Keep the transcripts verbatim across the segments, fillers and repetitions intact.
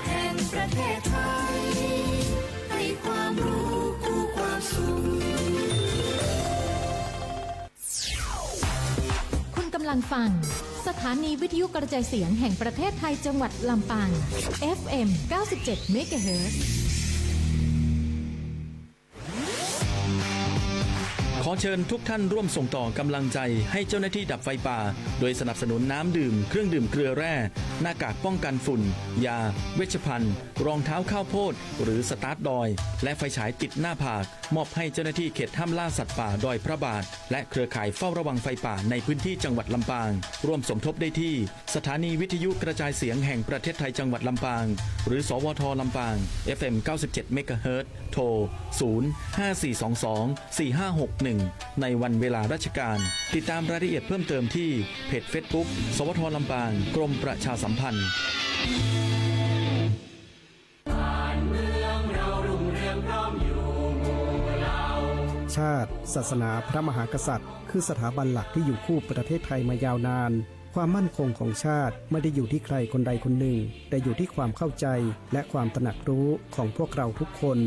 แห่งประเทศไทย ให้ความรู้คู่ความสุข คุณกำลังฟัง สถานีวิทยุกระจายเสียงแห่งประเทศไทยจังหวัดลำปาง เอฟเอ็ม เก้าสิบเจ็ด เมกะเฮิรตซ์ ขอเชิญทุกท่านร่วมส่งต่อกำลังใจให้เจ้าหน้าที่ดับไฟป่า โดยสนับสนุนน้ำดื่ม เครื่องดื่มเกลือแร่ หน้ากากป้องกันฝุ่น ยา เวชภัณฑ์ รองเท้าข้าวโพด หรือสตาร์ทดอย และไฟฉายติดหน้าผาก มอบให้เจ้าหน้าที่เขตห้ามล่าสัตว์ป่าดอยพระบาท และเครือข่ายเฝ้าระวังไฟป่าในพื้นที่จังหวัดลำปาง ร่วมสมทบได้ที่ สถานีวิทยุกระจายเสียงแห่งประเทศไทยจังหวัดลำปาง หรือ สวท ลำปาง เอฟเอ็ม เก้าสิบเจ็ด เมกะเฮิรตซ์ โทร ศูนย์ ห้าสี่สองสอง สี่ห้าหกหนึ่ง ในวันเวลาราชการ ติดตามรายละเอียดเพิ่มเติมที่เพจเฟซบุ๊ก สวท ลำปาง กรมประชาสัมพันธ์ ชาติ ศาสนา พระมหากษัตริย์ คือสถาบันหลักที่อยู่คู่ประเทศไทยมายาวนาน ความมั่นคงของชาติไม่ได้อยู่ที่ใครคนใดคนหนึ่ง แต่อยู่ที่ความเข้าใจและความตระหนักรู้ของพวกเราทุกคน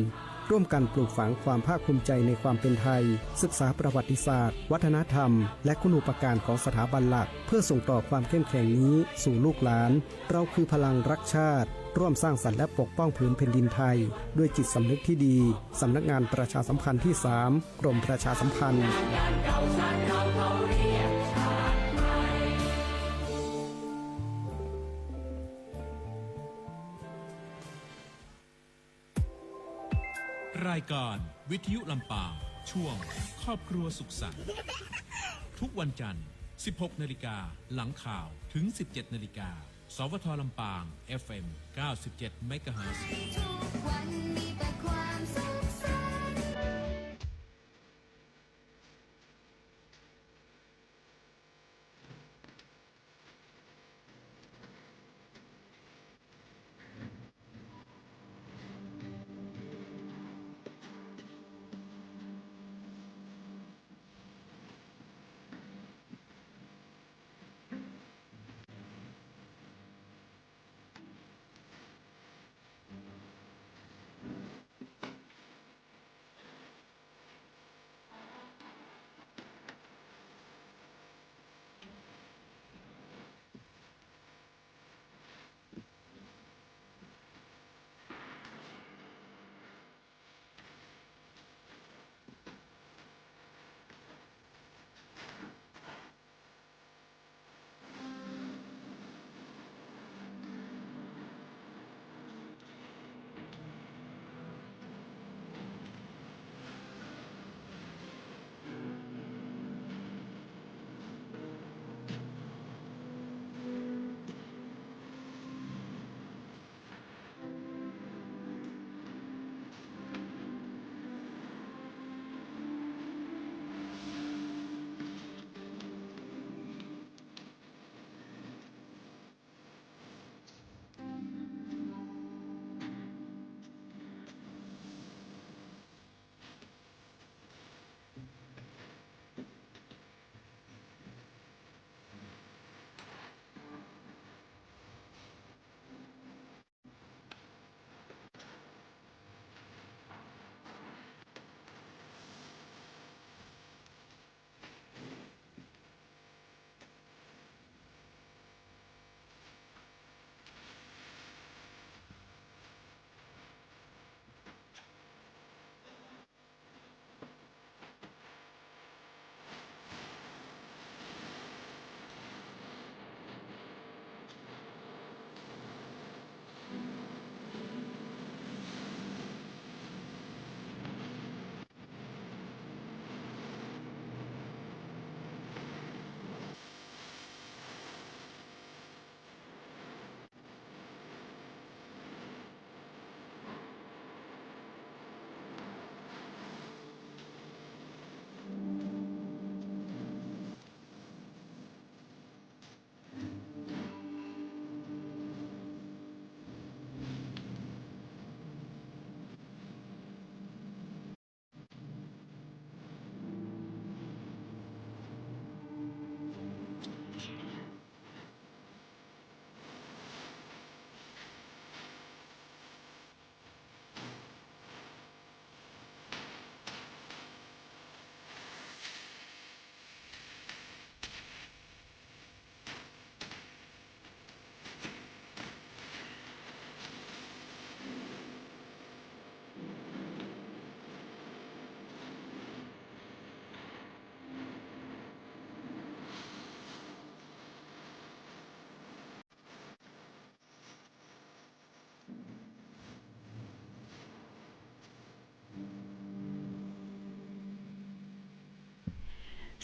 ร่วมกันปลูกฝังความภาคภูมิใจในความเป็นไทย ศึกษาประวัติศาสตร์ วัฒนธรรม และคุณูปการของสถาบันหลัก เพื่อส่งต่อความเข้มแข็งนี้สู่ลูกหลาน เราคือพลังรักชาติ ร่วมสร้างสรรค์และปกป้องผืนแผ่นดินไทย ด้วยจิตสำนึกที่ดี สำนักงานประชาสัมพันธ์ที่สาม กรมประชาสัมพันธ์ รายการวิทยุลำปาง ช่วงครอบครัวสุขสันต์ ทุกวันจันทร์ สิบหกนาฬิกา หลังข่าว ถึง สิบเจ็ดนาฬิกา สวท ลำปาง เอฟเอ็ม เก้าสิบเจ็ด เมกะเฮิรตซ์ ทุกวันมีแต่ความสุขสันต์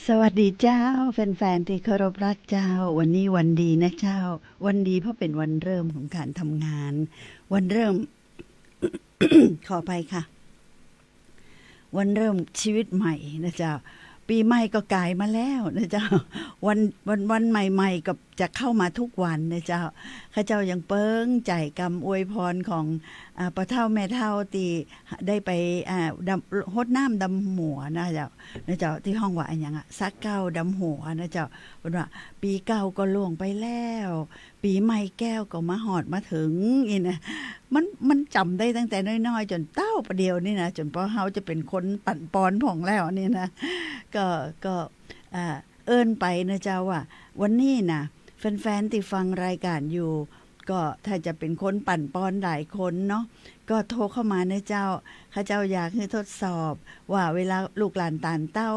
สวัสดีเจ้า แฟนๆ ตี้เคารพรักเจ้า วันนี้วันดีนะเจ้า วันดีเพราะเป๋นวันเริ่มของก๋านทำงาน วันเริ่ม ขออภัยค่ะ วันเริ่มชีวิตใหม่นะเจ้า ปี๋ใหม่ก็ก๋ายมาแล้วนะเจ้า วัน วัน วันใหม่ๆ ก็จะเข้ามาทุกวันนะเจ้า ข้าเจ้ายังเปิงใจ๋กำอวยพรของ อ่า ป้อเฒ่าแม่เฒ่าตี้ได้ไป อ่า ดำ ฮดน้ำดำหัวนะเจ้า นะเจ้า ตี้ฮ้องว่าอะหยังอะ สระเก๊าดำหัวนะเจ้า เปิ้นว่า ปี๋เก่าก็ล่วงไปแล้ว ปี๋ใหม่แก้วก็มาฮอดมาเถิง อี้นะ มัน มันจ๋ำได้ตั้งแต่น้อยๆ จ๋นเต้าปะเดี่ยวนี่นะ จ๋นป้อเฮาจะเป๋นคนปั่นปอนผ่องแล้วนี่นะ ก็ ก็ อ่า เอิ้นไปนะเจ้าว่า วันนี้นะ แฟนๆ ตี้ฟังรายก๋านอยู่ ก็ถ้าจะเป๋นคนปั่นปอนหลายคนเนาะ ก็โทรเข้ามานะเจ้า ข้าเจ้าอยากหื้อทดสอบว่าเวลาลูกหลานตานเต้า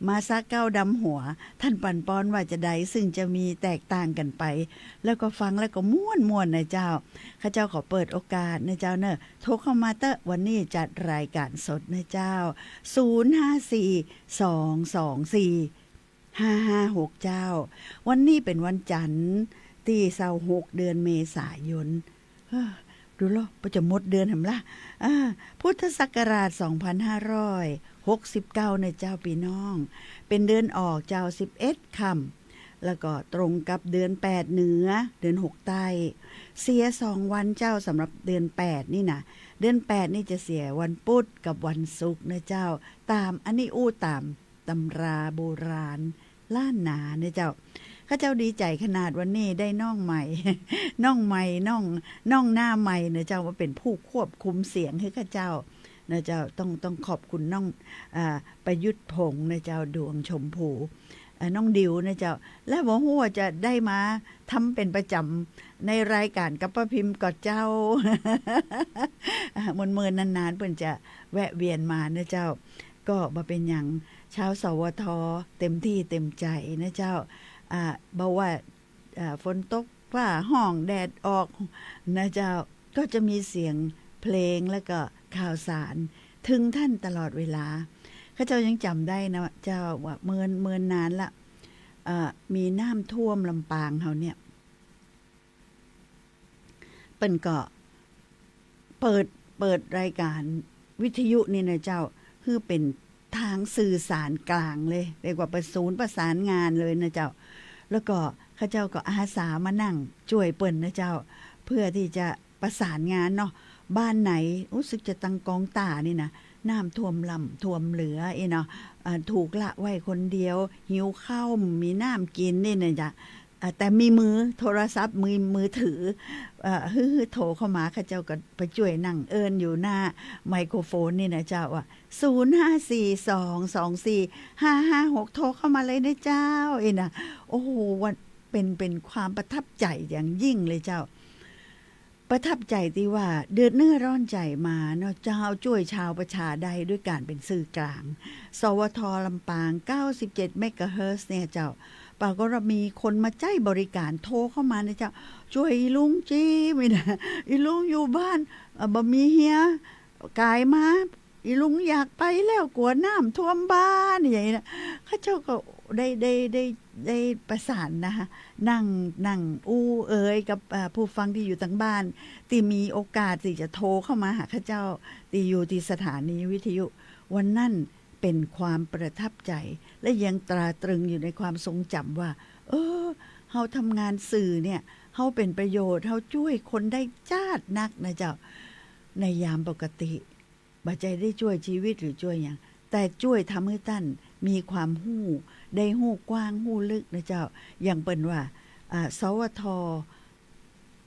มาสระเก๊าดำหัว ท่านปั่นปอนว่าจาใด ซึ่งจะมีแตกต่างกั๋นไป แล้วก็ฟังแล้วก็ม่วนๆ นะเจ้า ข้าเจ้าขอเปิดโอกาสนะเจ้าเน่อ โทรเข้ามาเต๊อะ วันนี้จัดรายก๋านสดนะเจ้า ศูนย์ห้าสี่ สองสองสี่ ห้าห้าหก เจ้า วันนี้เป๋นวันจั๋นทร์ ตี้ซาวหก เดือนเมษายน เฮ้อ ดูลอ ปะจะหมดเดือนแหมละ อ่า พุทธศักราช สองพันห้าร้อยหกสิบเก้า นะเจ้าปี้น้อง เป๋นเดือนออกเจ้า สิบเอ็ดค่ำ แล้วก็ตรงกับเดือนแปดเหนือ เดือนหกใต้ เสียสองวันเจ้า สำหรับเดือนแปดนี่นะ เดือนแปดนี่จะเสียวันปุธกับวันศุกร์นะเจ้า ต๋าม อันนี้อู้ต๋าม ตำราโบราณล้านนาเนี่ยเจ้า ข้าเจ้าดีใจ๋ขนาดวันนี้ได้น้องใหม่ น้องใหม่ น้อง น้องหน้าใหม่เนี่ยเจ้า มาเป๋นผู้ควบคุมเสียงหื้อข้าเจ้านะเจ้า ต้อง ต้องขอบคุณน้อง อ่า ประยุทธ์พงษ์นะเจ้า ดวงชมพู อ่า น้องดิวนะเจ้า และบ่ฮู้ว่าจะได้มาทำเป๋นประจ๋ำในรายก๋านกับป้าพิมพ์ก่อเจ้า อ่า เมินๆ นานๆ เปิ้นจะแวะเวียนมานะเจ้า ก็บ่เป๋นหยัง ชาว สวท เต็มตี้เต็มใจ๋นะเจ้า อ่า บ่ว่า อ่า ฝนตก ฟ้าฮ้อง แดดออกนะเจ้า ก็จะมีเสียงเพลงแล้วก็ข่าวสารเถิงท่านตลอดเวลา ข้าเจ้ายังจ๋ำได้นะเจ้า ว่าเมิน เมินนานละ เอ่อ มีน้ำท่วมลำปางเฮาเนี่ย เปิ้นก็เปิด เปิดรายก๋านวิทยุนี่นะเจ้า หื้อเป๋นตางสื่อสารกลางเลย เรียกว่าเป๋นศูนย์ประสานงานเลยนะเจ้า แล้วก็ข้าเจ้าก็อาสามานั่งจ้วยเปิ้นนะเจ้า เพื่อตี้จะประสานงานเนาะ บ้านไหนอู้สึกจะตังก๋องต้านี่นะ น้ำท่วมล้ำท่วมเหลืออี้เนาะ อ่า ถูกละไว้คนเดียว หิวข้าว บ่มีน้ำกิ๋นนี่นะเจ้า อ่า แต่มีมือโทรศัพท์ มือ มือถือ เอ่อ หื้อ หื้อโทรเข้ามา ข้าเจ้าก็ไปจ้วยนั่งเอิ้นอยู่หน้าไมโครโฟนนี่นะเจ้า ว่า ศูนย์ห้าสี่สองสองสี่ห้าห้าหก โทรเข้ามาเลยนะเจ้า อี้นะ โอ้โห วัน เป๋น เป๋นความประทับใจ๋อย่างยิ่งเลยเจ้า ประทับใจ๋ตี้ว่าเดือดเนื้อร้อนใจ๋มาเนาะเจ้า จ้วยชาวประชาได้ด้วยก๋านเป๋นสื่อกลาง สวท ลำปาง เก้าสิบเจ็ด เมกะเฮิรตซ์เนี่ยเจ้า ปรากฏว่ามีคนมาใจ๊บริก๋านโทรเข้ามานะเจ้า จ้วยอีลุงจี๊บนี่นะ อีลุงอยู่บ้าน เอ่อ บ่มีเฮีย ก๋ายมา อีลุงอยากไปแล้ว กั๋วน้ำท่วมบ้าน อย่างนี้นะ ข้าเจ้าก็ได้ ได้ ได้ ได้ประสานนะคะ นั่ง นั่งอู้เอ่ยกับ เอ่อ ผู้ฟังตี้อยู่ตางบ้าน ตี้มีโอกาสตี้จะโทรเข้ามาหาข้าเจ้า ตี้อยู่ตี้สถานีวิทยุ วันนั้นเป๋นความประทับใจ๋ และยังตราตรึงอยู่ในความทรงจ๋ำว่า เออ เฮาทำงานสื่อเนี่ย เฮาเป๋นประโยชน์ เฮาจ้วยคนได้จ๊าดนักนะเจ้า ในยามปกติ บ่ใจ้ได้จ้วยจีวิตหรือจ้วยหยัง แต่จ้วยทำหื้อต้านมีความฮู้ ได้ฮู้กว้างฮู้ลึกนะเจ้า อย่างเปิ้นว่า อ่า สวท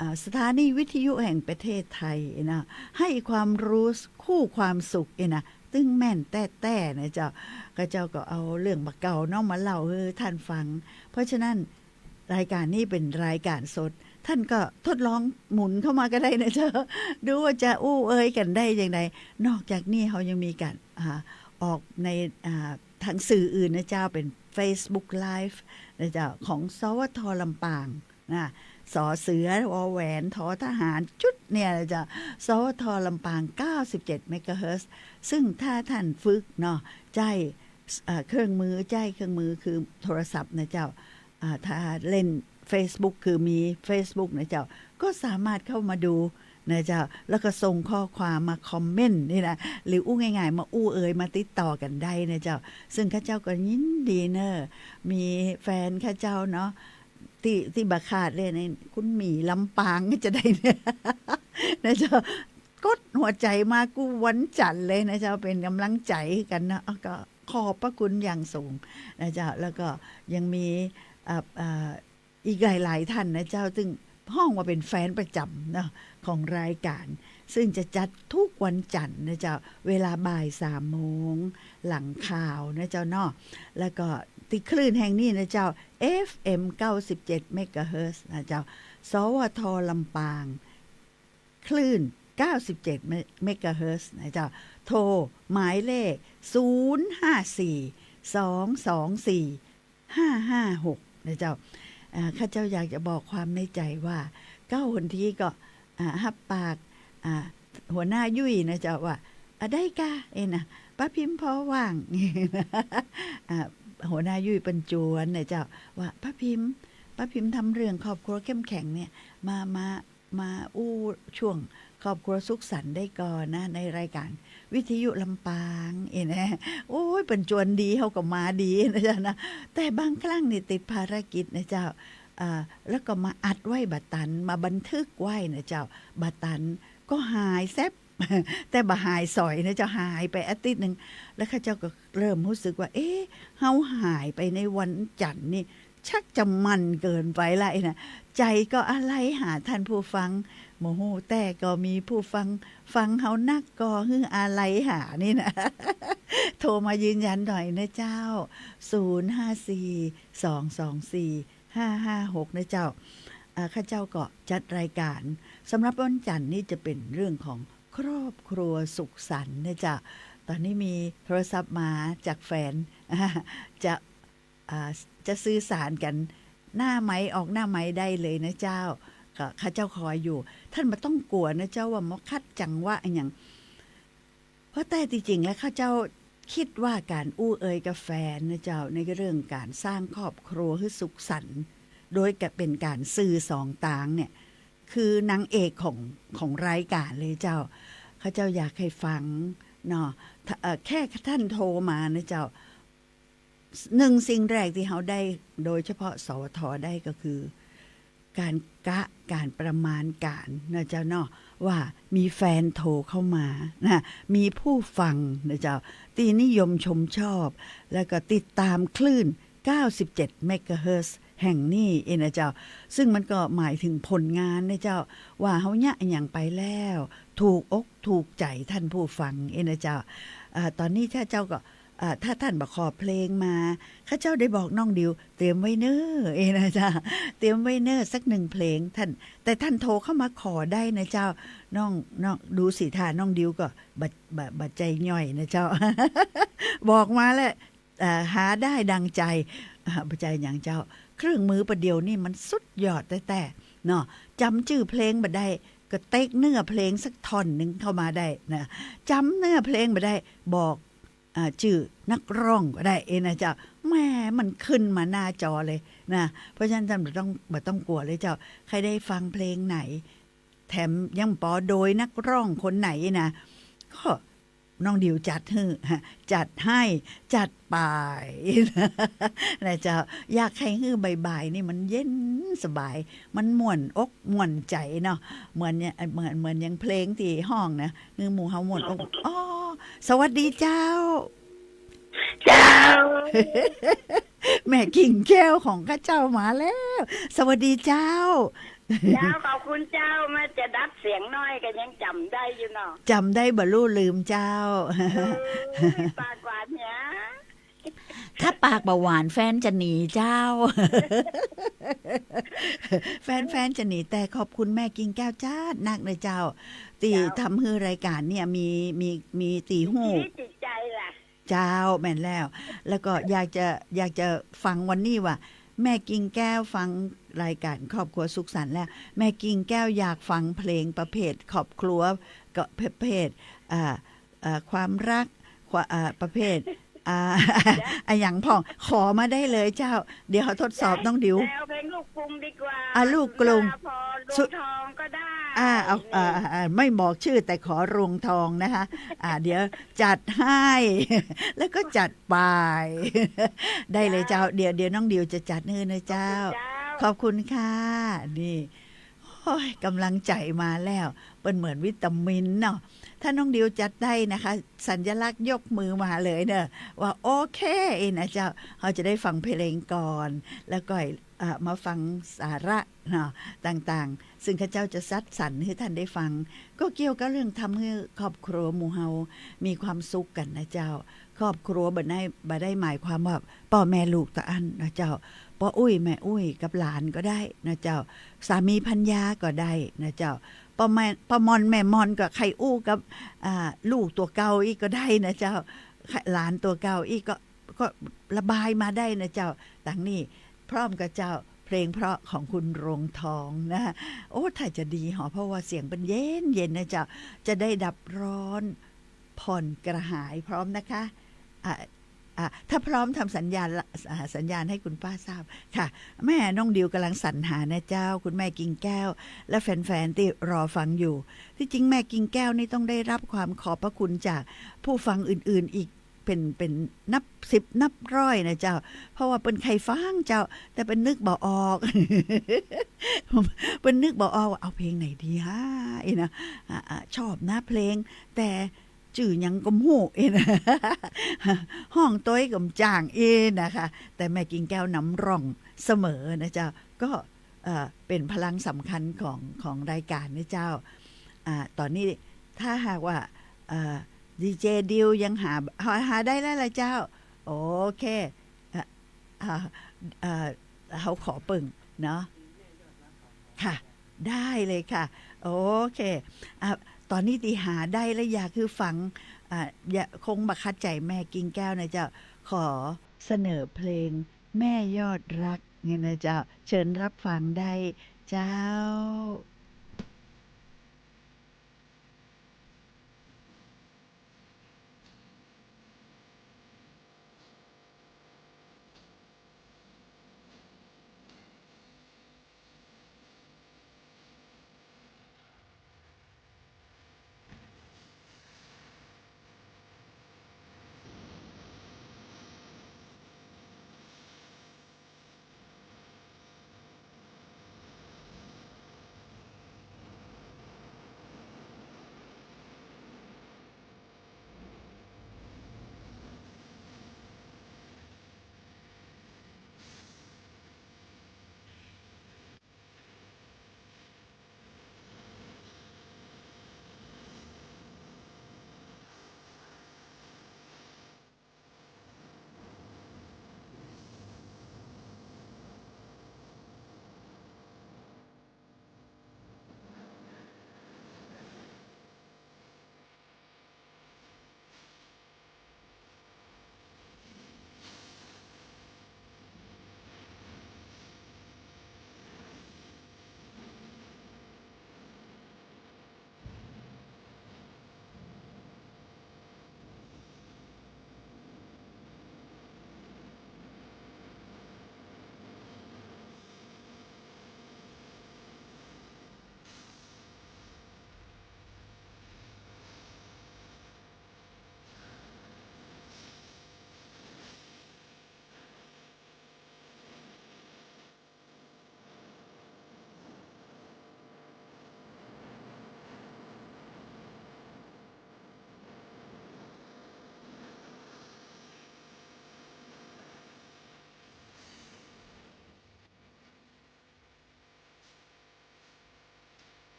อ่า สถานีวิทยุแห่งประเทศไทยนะ ให้ความรู้คู่ความสุขนี่นะ ตึงแม่นแต๊ๆ นะเจ้า ข้าเจ้าก็เอาเรื่องบ่าเก่าเนาะมาเล่าหื้อต้านฟัง เพราะฉะนั้น รายก๋านนี้เป๋นรายก๋านสด ต้านก็ทดลองหมุนเข้ามาก็ได้นะเจ้า ดูว่าจะอู้เอ่ยกั๋นได้อย่างใด นอกจากนี้เฮายังมีก๋าน อ่า ออกใน อ่า ตางสื่ออื่นนะเจ้า เป๋นเฟซบุ๊กไลฟ์นะเจ้า ของ สวท ลำปางนะ สอเสือ วอแหวน ทอทหาร จุดเนี่ยนะเจ้า สวท ลำปาง เก้าสิบเจ็ด เมกะเฮิรตซ์ ซึ่งถ้าต้านฝึกเนาะ ใจ้ เอ่อ เครื่องมือ ใจ๊เครื่องมือคือโทรศัพท์นะเจ้า อ่า ถ้าเล่นเฟซบุ๊ก คือมีเฟซบุ๊กนะเจ้า ก็สามารถเข้ามาดูนะเจ้า แล้วก็ส่งข้อความมาคอมเมนต์นี่นะ หรืออู้ง่ายๆ มาอู้เอ่ย มาติดต่อกั๋นได้นะเจ้า ซึ่งข้าเจ้าก็ยินดีเน่อ มีแฟนข้าเจ้าเนาะ ตี้ ตี้บ่ขาดเลยนะ คุณหมีลำปางจะได้เนี่ย นะเจ้า กดหัวใจ๋มากู้วันจั๋นเลยนะเจ้า เป๋นก๋ำลังใจ๋กั๋นนะ อ้าว ก็ขอบพระคุณอย่างสูงนะเจ้า แล้วก็ยังมี อ่า อ่า อีกหลายๆ ท่านนะเจ้า ซึ่งฮ้องว่าเป๋นแฟนประจ๋ำเนาะ ของรายก๋าน ซึ่งจะจัดกู้วันจั๋นนะเจ้า เวลาบ่ายสามโมง หลังข่าวนะเจ้าเนาะ แล้วก็ตี้คลื่นแห่งนี้นะเจ้า เอฟเอ็ม เก้าสิบเจ็ด เมกะเฮิรตซ์นะเจ้า สวท ลำปาง คลื่น เก้าสิบเจ็ด เมกะเฮิรตซ์นะเจ้า โทรหมายเลข ศูนย์ห้าสี่ สองสองสี่ ห้าห้าหก นะเจ้า อ่า ข้าเจ้าอยากจะบอกความในใจ๋ว่า เก๊าหนทีก็ อ่า ฮับปาก อ่า หัวหน้ายุ้ยนะเจ้าว่า อ่า ได้ก่ะ เอ้ยนะ ป้าพิมพอว่าง อ่า หัวหน้ายุ้ยเปิ้นจวนนะเจ้า ว่า ป้าพิม ป้าพิมทำเรื่องครอบครัวเข้มแข็งเนี่ย มา มา มาอู้ช่วงครอบครัวสุขสันต์ได้ก่อนะ ในรายก๋านวิทยุลำปาง เอ้ยนะ โอ้ย เปิ้นจวนดี เฮาก็มาดีนะเจ้านะ แต่บางครั้งนี่ติดภารกิจนะเจ้า อ่า แล้วก็มาอัดไว้บ่ตัน มาบันทึกไว้นะเจ้า บ่ตัน ก็หายแซ็บ แต่บ่หายสอยนะเจ้า หายไปอาทิตย์นึ่ง แล้วข้าเจ้าก็เริ่มฮู้สึกว่า เอ๊ะ เฮาหายไปในวันจั๋นนี่ ชักจะมันเกินไปละนะ ใจ๋ก็อาลัยหาท่านผู้ฟัง บ่ฮู้แต๊ก็มีผู้ฟัง ฟังเฮานักก่อหื้ออาลัยหานี่นะ โทรมายืนยันหน่อยนะเจ้า ศูนย์ห้าสี่ สองสองสี่ ห้าห้าหก นะเจ้า อ่า ข้าเจ้าก็จัดรายก๋าน สำหรับวันจั๋นนี่จะเป๋นเรื่องของครอบครัวสุขสันต์นะเจ้า ต๋อนนี้มีโทรศัพท์มาจากแฟน จะ อ่า จะสื่อสารกั๋นหน้าไมค์ ออกหน้าไมค์ได้เลยนะเจ้า ก็ข้าเจ้าคอยอยู่ ต้านบ่ต้องกั๋วนะเจ้าว่ามาขัดจังหวะอะหยัง เพราะแต๊ตี้จริงแล้วข้าเจ้ากึ๊ดว่าก๋านอู้เอ่ยกับแฟนนะเจ้า ในเรื่องก๋านสร้างครอบครัวหื้อสุขสันต์ โดยกะเป๋นก๋านสื่อสองตางเนี่ย คือนางเอกของ ของรายก๋านเลยเจ้า ข้าเจ้าอยากหื้อฟังเนาะ ถ้า เอ่อ แค่ต้านโทรมานะเจ้า นึ่งสิ่งแรกตี้เฮาได้ โดยเฉพาะ สวท ได้ก็คือ ก๋านกะ ก๋านประมาณก๋านนะเจ้าเนาะ ว่ามีแฟนโทรเข้ามานะ มีผู้ฟังนะเจ้า ตี้นิยมชมชอบ แล้วก็ติดต๋ามคลื่น เก้าสิบเจ็ด เมกะเฮิรตซ์แห่งนี้เองนะเจ้า ซึ่งมันก็หมายเถิงผลงานนะเจ้า ว่าเฮาเยียะอะหยังไปแล้ว ถูกอกถูกใจ๋ต้านผู้ฟังเองนะเจ้า อ่า ต๋อนนี้ถ้าเจ้าก็ อ่า ถ้าต้านบ่ขอเพลงมา ข้าเจ้าได้บอกน้องดิว เตรียมไว้เน่อ เองนะเจ้า เตรียมไว้เน่อสักนึ่งเพลง ต้าน แต่ต้านโทรเข้ามาขอได้นะเจ้า น้อง น้อง ดูสิท่าน้องดิวก็บ่ บ่ บ่ใจ้ย่อยนะเจ้า บอกมาแล้ว อ่า หาได้ดังใจ๋ อ่า บ่ใจ้หยังเจ้า เครื่องมือประเดี๋ยวนี้มันสุดยอดแต๊ๆ เนาะ จ๋ำจื้อเพลงบ่ได้ ก็เต๊กเนื้อเพลงสักท่อนนึ่งเข้ามาได้นะ จ๋ำเนื้อเพลงบ่ได้ บอก อ่า จื้อนักร้องก็ได้เองนะเจ้า แหม มันขึ้นมาหน้าจอเลยนะ เพราะฉะนั้นต้านบ่ต้อง บ่ต้องกั๋วเลยเจ้า ใค่ได้ฟังเพลงไหน แถมยังปอโดยนักร้องคนไหนนะ ก็น้องดิวจัดหื้อ จัดให้ จัดไป นะเจ้า อยากหื้อบ่ายๆ นี่มันเย็นสบาย มันม่วนอกม่วนใจ๋เนาะ เหมือนเนี่ย เหมือน เหมือนอย่างเพลงตี้ฮ้องนะ หื้อหมู่เฮาม่วนอก อ๋อ สวัสดีเจ้า เจ้า แม่กิ่งแก้วของข้าเจ้ามาแล้ว สวัสดีเจ้า เจ้า ขอบคุณเจ้า แม้จะดัดเสียงน้อยก็ยังจ๋ำได้อยู่เนาะ จ๋ำได้บ่ลู่ลืมเจ้า เออ ปากหวานเนี่ย ถ้าปากบ่หวานแฟนจะหนีเจ้า แฟนๆ จะหนี แต่ขอบคุณแม่กิ่งแก้วจ๊าดนักนะเจ้า ตี้ เจ้า ทำหื้อรายก๋านเนี่ยมี มี มีตี้ฮู้ มีชีวิตจิตใจ๋ล่ะ เจ้า แม่นแล้ว แล้วก็อยากจะ อยากจะฟังวันนี้ว่า แม่กิ่งแก้วฟังรายก๋านครอบครัวสุขสันต์แล้ว แม่กิ่งแก้วอยากฟังเพลงประเภทครอบครัว ก็ประเภท อ่า อ่า ความรัก คว- อ่า ประเภท อ่า อะหยังพ่อง ขอมาได้เลยเจ้า เดี๋ยวทดสอบน้องดิว จะเอาเพลงลูกกรุงดีกว่า อ่ะ ลูกกรุง สุนทราภรณ์ รวงทองก็ได้ อ่า เอา อ่า อ่า ไม่บอกชื่อแต่ขอรวงทองนะคะ อ่า เดี๋ยวจัดให้ แล้วก็จัดไป ได้เลยเจ้า เดี๋ยว เดี๋ยวน้องดิวจะจัดให้นะเจ้า ขอบคุณเจ้า ขอบคุณค่ะ นี่ โอ้ย กำลังใจ๋มาแล้ว เปิ้นเหมือนวิตามินเนาะ ถ้าน้องดิวจัดได้นะคะ สัญลักษณ์ยกมือมาเลยเนาะ ว่าโอเคนะเจ้า เฮาจะได้ฟังเพลงก่อน แล้วก็ เอ่อ มาฟังสาระเนาะ ต่างๆ ซึ่งข้าเจ้าจะคัดสรรหื้อท่านได้ฟัง ก็เกี่ยวกับเรื่องทำหื้อครอบครัวหมู่เฮามีความสุขกั๋นนะเจ้า ครอบครัวบ่ได้ บ่ได้หมายความว่าป้อแม่ลูกเต้าอั้นนะเจ้า ป้ออุ๊ยแม่อุ๊ยกับหลานก็ได้นะเจ้า สามีภรรยาก็ได้นะเจ้า ป้อแม่ ป้อม่อนแม่ม่อนก็ใค่อู้กับ อ่า ลูกตั๋วเก่าอี้ก็ได้นะเจ้า หลานตั๋วเก่าอี้ก็ ก็ระบายมาได้นะเจ้า ตังนี้พร้อมกับเจ้า เพลงเพราะของคุณรวงทองนะ โอ้ ถ้าจะดีหอ เพราะว่าเสียงเปิ้นเย็นๆ นะเจ้า จะได้ดับร้อนผ่อนกระหาย พร้อมนะคะ อ่ะ อ่ะ ถ้าพร้อมทำสัญญาณละ อ่า สัญญาณให้คุณป้าทราบค่ะ แม่น้องดิวกำลังสรรหานะเจ้า คุณแม่กิ่งแก้ว และแฟนๆ ตี้รอฟังอยู่ ที่จริงแม่กิ่งแก้วนี่ต้องได้รับความขอบพระคุณจากผู้ฟังอื่นๆ อีก เป๋น เป๋นนับสิบนับร้อยนะเจ้า เพราะว่าเปิ้นใค่ฟังเจ้า แต่เปิ้นนึกบ่ออก เปิ้นนึกบ่ออกว่าเอาเพลงไหนดีฮะ อี้นะ อ่ะ อ่ะ ชอบนะเพลง แต่จื้อหยังก็บ่ฮู้ อี้นะ ฮ้องตวยก็บ่จ่าง อี้นะคะ แต่แม่กิ่งแก้วนำร่องเสมอนะเจ้า ก็ เอ่อ เป๋นพลังสำคัญของ ของรายการนะเจ้า อ่า ต๋อนนี้ถ้าหากว่า เอ่อ ดีเจดิวยังหา หา หาได้แล้วล่ะเจ้า โอเค เอ่อ เอ่อ เอ่อ เฮาขอเปิ่งเนาะ ค่ะ ได้เลยค่ะ โอเค อ่ะ ต๋อนนี้ตี้หาได้แล้วอยากหื้อฟัง อ่ะ อย่า คงบ่ขัดใจ๋แม่กิ่งแก้วนะเจ้า ขอเสนอเพลงแม่ยอดรักเนี่ยนะเจ้า เชิญรับฟังได้เจ้า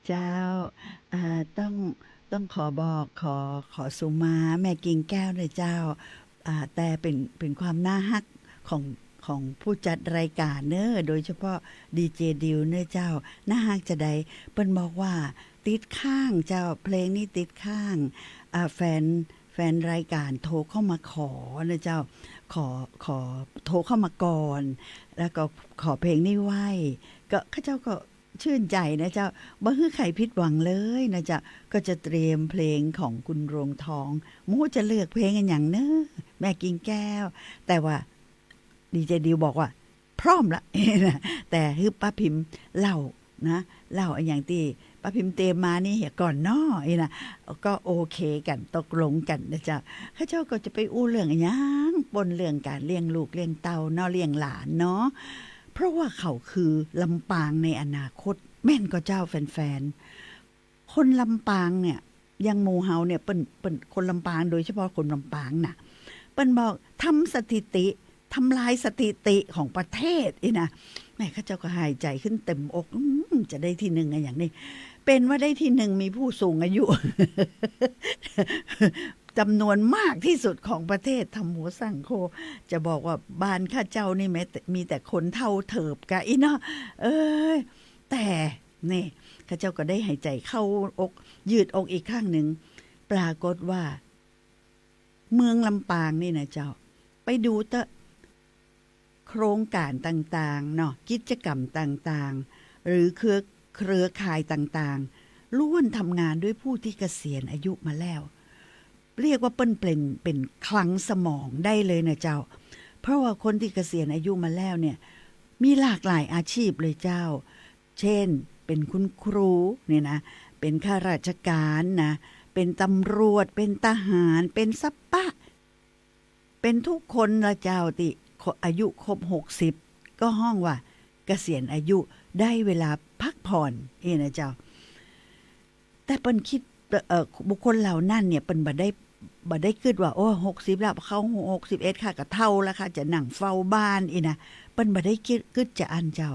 เจ้า อ่า ต้อง ต้องขอบอก ขอ ขอสุมาแม่กิ่งแก้วนะเจ้า อ่า แต่เป๋น เป๋นความน่าฮักของ ของผู้จัดรายการเน่อ โดยเฉพาะดีเจดิวเน่อเจ้า น่าฮักจาใด เปิ้นบอกว่าติดค้างเจ้า เพลงนี้ติดค้าง อ่า แฟน แฟนรายการโทรเข้ามาขอนะเจ้า ขอ ขอโทรเข้ามาก่อน แล้วก็ขอเพลงนี้ไว้ ก็ ข้าเจ้าก็ ชื่นใจ๋นะเจ้า บ่หื้อใผผิดหวังเลยนะเจ้า ก็จะเตรียมเพลงของคุณรวงทอง บ่ฮู้จะเลือกเพลงอะหยังเน่อ แม่กิ่งแก้ว แต่ว่าดีเจดิวบอกว่า พร้อมละ แต่หื้อป้าพิมเล่านะ เล่าอะหยังตี้ป้าพิมเตรียมมานี่เหียก่อนเนาะ อี้นะ ก็โอเคกั๋น ตกลงกั๋นนะเจ้า ข้าเจ้าก็จะไปอู้เรื่องอะหยัง ปนเรื่องก๋านเลี้ยงลูกเลี้ยงเต้าเนาะ เลี้ยงหลานเนาะ เพราะว่าเขาคือลำปางในอนาคต แม่นก่อเจ้าแฟนๆ คนลำปางเนี่ย อย่างหมู่เฮาเนี่ย เปิ้น เปิ้น คนลำปาง โดยเฉพาะคนลำปางน่ะ เปิ้นบอกทำสถิติ ทำลายสถิติของประเทศอี้นะ แม่ข้าเจ้าก็หายใจ๋ขึ้นเต็มอก อืม จะได้ตี้นึ่งอะหยังนี่ เป๋นว่าได้ตี้นึ่งมีผู้สูงอายุ จ๋ำนวนมากตี้สุดของประเทศ ธัมโมสังโฆ จะบอกว่าบ้านข้าเจ้านี่แม้แต่ มีแต่คนเฒ่าเถิบกะอี้เนาะ เอ้ย แต่ นี่ ข้าเจ้าก็ได้หายใจ๋เข้าอก ยืดอกอีกครั้งนึ่ง ปรากฏว่า เมืองลำปางนี่นะเจ้า ไปดูเต๊อะ โครงก๋านต่างๆ เนาะ กิจกรรมต่างๆ หรือเครือ เครือข่ายต่างๆ ล้วนทำงานด้วยผู้ตี้เกษียณอายุมาแล้ว เรียกว่าเปิ้นเป๋น เป๋นคลังสมองได้เลยนะเจ้า เพราะว่าคนตี้เกษียณอายุมาแล้วเนี่ย มีหลากหลายอาชีพเลยเจ้า เช่น เป๋นคุณครูเนี่ยนะ เป๋นข้าราชการนะ เป๋นตำรวจ เป๋นทหาร เป๋นสปะ เป๋นทุกคนละเจ้า ตี้อายุครบหกสิบ ก็ฮ้องว่าเกษียณอายุ ได้เวลาพักผ่อน อี้นะเจ้า แต่เปิ้นกึ๊ด เอ่อ บุคคลเหล่านั้นเนี่ย เปิ้นบ่ได้ บ่ได้กึ๊ดว่า โอ้ หกสิบแล้ว เข้าหกสิบเอ็ด ข้าก็เฒ่าแล้ว ข้าจะนั่งเฝ้าบ้าน อี้นะ เปิ้นบ่ได้กึ๊ด กึ๊ดจาอั้นเจ้า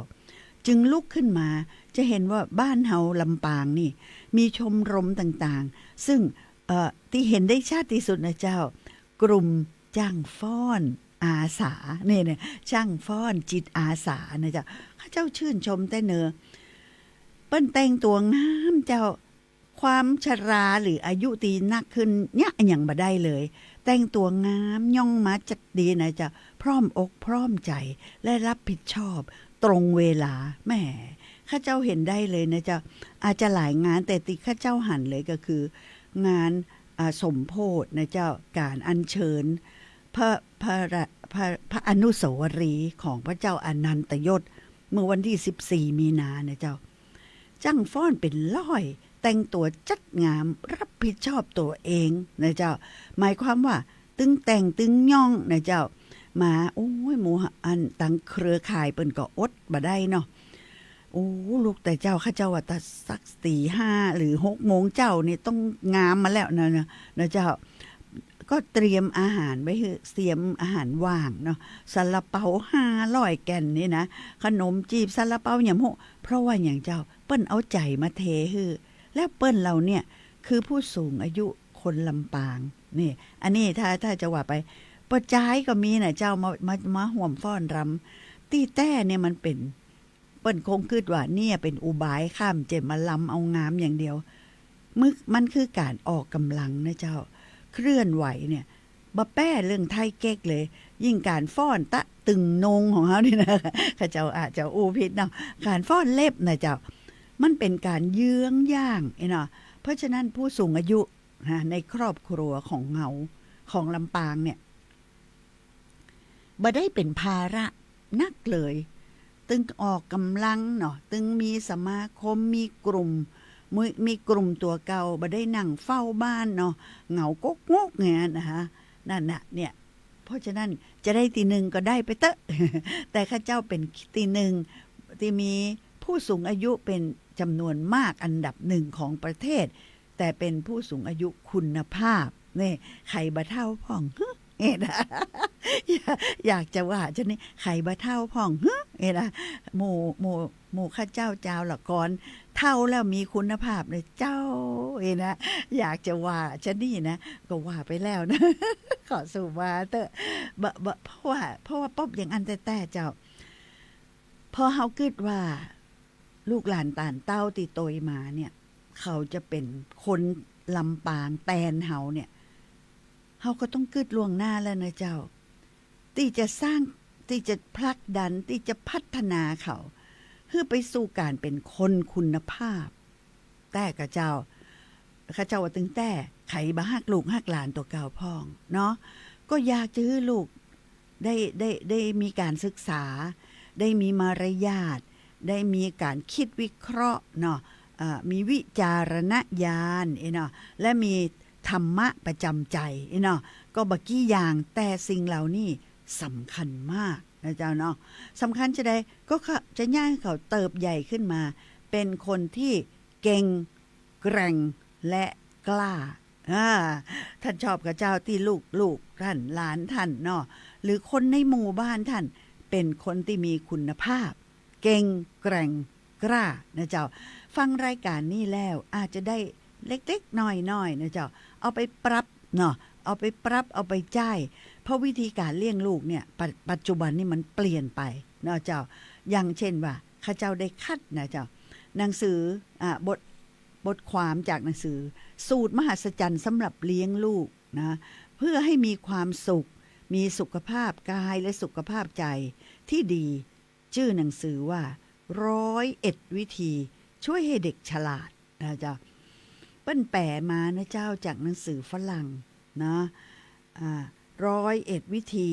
จึงลุกขึ้นมา จะเห็นว่าบ้านเฮาลำปางนี่ มีชมรมต่างๆ ซึ่ง เอ่อ ตี้เห็นได้ชัดตี้สุดนะเจ้า กลุ่มจ้างฟ้อนอาสา นี่เนี่ย จ้างฟ้อนจิตอาสานะเจ้า ข้าเจ้าชื่นชมแต๊เน่อ เปิ้นแต่งตั๋วงามเจ้า ความชราหรืออายุตี้นักขึ้นเนี่ยอะหยังบ่ได้เลย แต่งตั๋วงาม ย่องมาจัดดีนะเจ้า พร้อมอกพร้อมใจ๋ และรับผิดชอบตรงเวลา แหม ข้าเจ้าเห็นได้เลยนะเจ้า อาจจะหลายงาน แต่ตี้ข้าเจ้าหันเลยก็คือ งาน อ่า สมโภชนะเจ้า ก๋านอัญเชิญพระ พระ พระ พระอนุสาวรีย์ของพระเจ้าอานันตยศ เมื่อวันตี้สิบสี่มีนานะเจ้า จ้างฟ้อนเป๋นร้อย แต่งตั๋วจัดงาม รับผิดชอบตั๋วเองนะเจ้า หมายความว่าตึงแต่งตึงย่องนะเจ้า มา โอ้ย หมู่อันตังเครือข่ายเปิ้นก็อดบ่ได้เนาะ โอ้ ลุกแต่เจ๊า ข้าเจ้าว่าตะสักตี๋ห้าหรือหกโมงเจ๊านี่ต้องงามมาแล้วนะ นะ นะเจ้า ก็เตรียมอาหารไว้หื้อ เตรียมอาหารว่างเนาะ ซาลาเปาห้าร้อยแก่นนี่นะ ขนมจีบ ซาลาเปาหยังบ่ฮู้ เพราะว่าหยังเจ้า เปิ้นเอาใจ๋มาเทหื้อ แล้วเปิ้นเหล่าเนี่ยคือผู้สูงอายุคนลำปาง นี่ อันนี้ถ้า ถ้าจะว่าไป ป้อจายก็มีนะเจ้า มา มา มาฮ่วมฟ้อนรำ ตี้แต๊เนี่ยมันเป๋น เปิ้นคงกึ๊ดว่าเนี่ยเป๋นอุบายข้าเจ้ามาลำเอางามอย่างเดียว มึก มันคือก๋านออกก๋ำลังนะเจ้า เคลื่อนไหวเนี่ย บ่แป้เรื่องไทยเก๊กเลย ยิ่งก๋านฟ้อนตะตึงนงของเฮานี่นะ ข้าเจ้าอาจจะอู้ผิดเนาะ ก๋านฟ้อนเล็บนะเจ้า มันเป๋นก๋านเยื้องย่าง อี้เนาะ เพราะฉะนั้นผู้สูงอายุนะ ในครอบครัวของเฮา ของลำปางเนี่ย บ่ได้เป๋นภาระนักเลย ตึงออกก๋ำลังเนาะ ตึงมีสมาคม มีกลุ่ม มี มีกลุ่มตั๋วเก่า บ่ได้นั่งเฝ้าบ้านเนาะ เหงาก๊กงกเงี้ยนะคะ นั่นน่ะ เนี่ย เพราะฉะนั้นจะได้ตี้นึ่งก็ได้ไปเต๊อะ แต่ข้าเจ้าเป๋นตี้นึ่ง ตี้มีผู้สูงอายุเป๋นจ๋ำนวนมากอันดับนึ่งของประเทศ แต่เป๋นผู้สูงอายุคุณภาพ นี่ ใผบ่เฒ่าพ่อง นี่นะ อยากจะว่าจานี่ ใผบ่เฒ่าพ่อง หึ เอนะ หมู่ หมู่ หมู่ข้าเจ้าจาวละกอน เฒ่าแล้วมีคุณภาพเลยเจ้า เอนะ อยากจะว่าจานี่นะ ก็ว่าไปแล้วนะ ขอสู่ว่าเต๊อะ บ่ บ่ เพราะว่า เพราะว่าปบอย่างอั้นแต๊ๆ เจ้า พอเฮากึ๊ดว่า ลูกหลานต้านเต้าตี้โตยมาเนี่ย เขาจะเป๋นคนลำปางแตนเฮาเนี่ย เฮาก็ต้องกึ๊ดล่วงหน้าแล้วนะเจ้า ตี้จะสร้าง ตี้จะผลักดัน ตี้จะพัฒนาเขา หื้อไปสู่ก๋านเป๋นคนคุณภาพ แต๊กะเจ้า ข้าเจ้าว่าตึงแต๊ ใผบ่ฮักลูกฮักหลานตั๋วเก่าพ่องเนาะ ก็อยากจะหื้อลูกได้ ได้ ได้มีก๋านศึกษา ได้มีมารยาท ได้มีก๋านกึ๊ดวิเคราะห์เนาะ เอ่อ มีวิจารณญาณ เอเนาะ และมีธรรมะประจ๋ำใจ๋ เอเนาะ ก็บ่กี่อย่าง แต่สิ่งเหล่านี้สำคัญมากนะเจ้าเนาะ สำคัญจาใด ก็จะใหญ่หื้อเขาเติบใหญ่ขึ้นมา เป๋นคนตี้เก่ง แกร่ง และกล้า อ่า ต้านชอบกะเจ้าตี้ลูก ลูกต้าน หลานต้านเนาะ หรือคนในหมู่บ้านต้าน เป๋นคนตี้มีคุณภาพ เก่ง แกร่ง กล้านะเจ้า ฟังรายก๋านนี้แล้วอาจจะได้เล็กๆ น้อยๆ นะเจ้า เอาไปปรับเนาะ เอาไปปรับ เอาไปใจ๊ เพราะวิธีก๋านเลี้ยงลูกเนี่ย ปัจ ปัจจุบันนี่มันเปลี่ยนไปเนาะเจ้า อย่างเช่นว่า ข้าเจ้าได้คัดนะเจ้า หนังสือ อ่า บท บทความจากหนังสือ สูตรมหัศจรรย์สำหรับเลี้ยงลูกนะ เพื่อให้มีความสุข มีสุขภาพกายและสุขภาพใจ๋ตี้ดี จื้อหนังสือว่า ร้อยเอ็ดวิธีช่วยให้เด็กฉลาด นะเจ้า เปิ้นแป๋มานะเจ้า จากหนังสือฝรั่งนะ อ่า ร้อยเอ็ดวิธี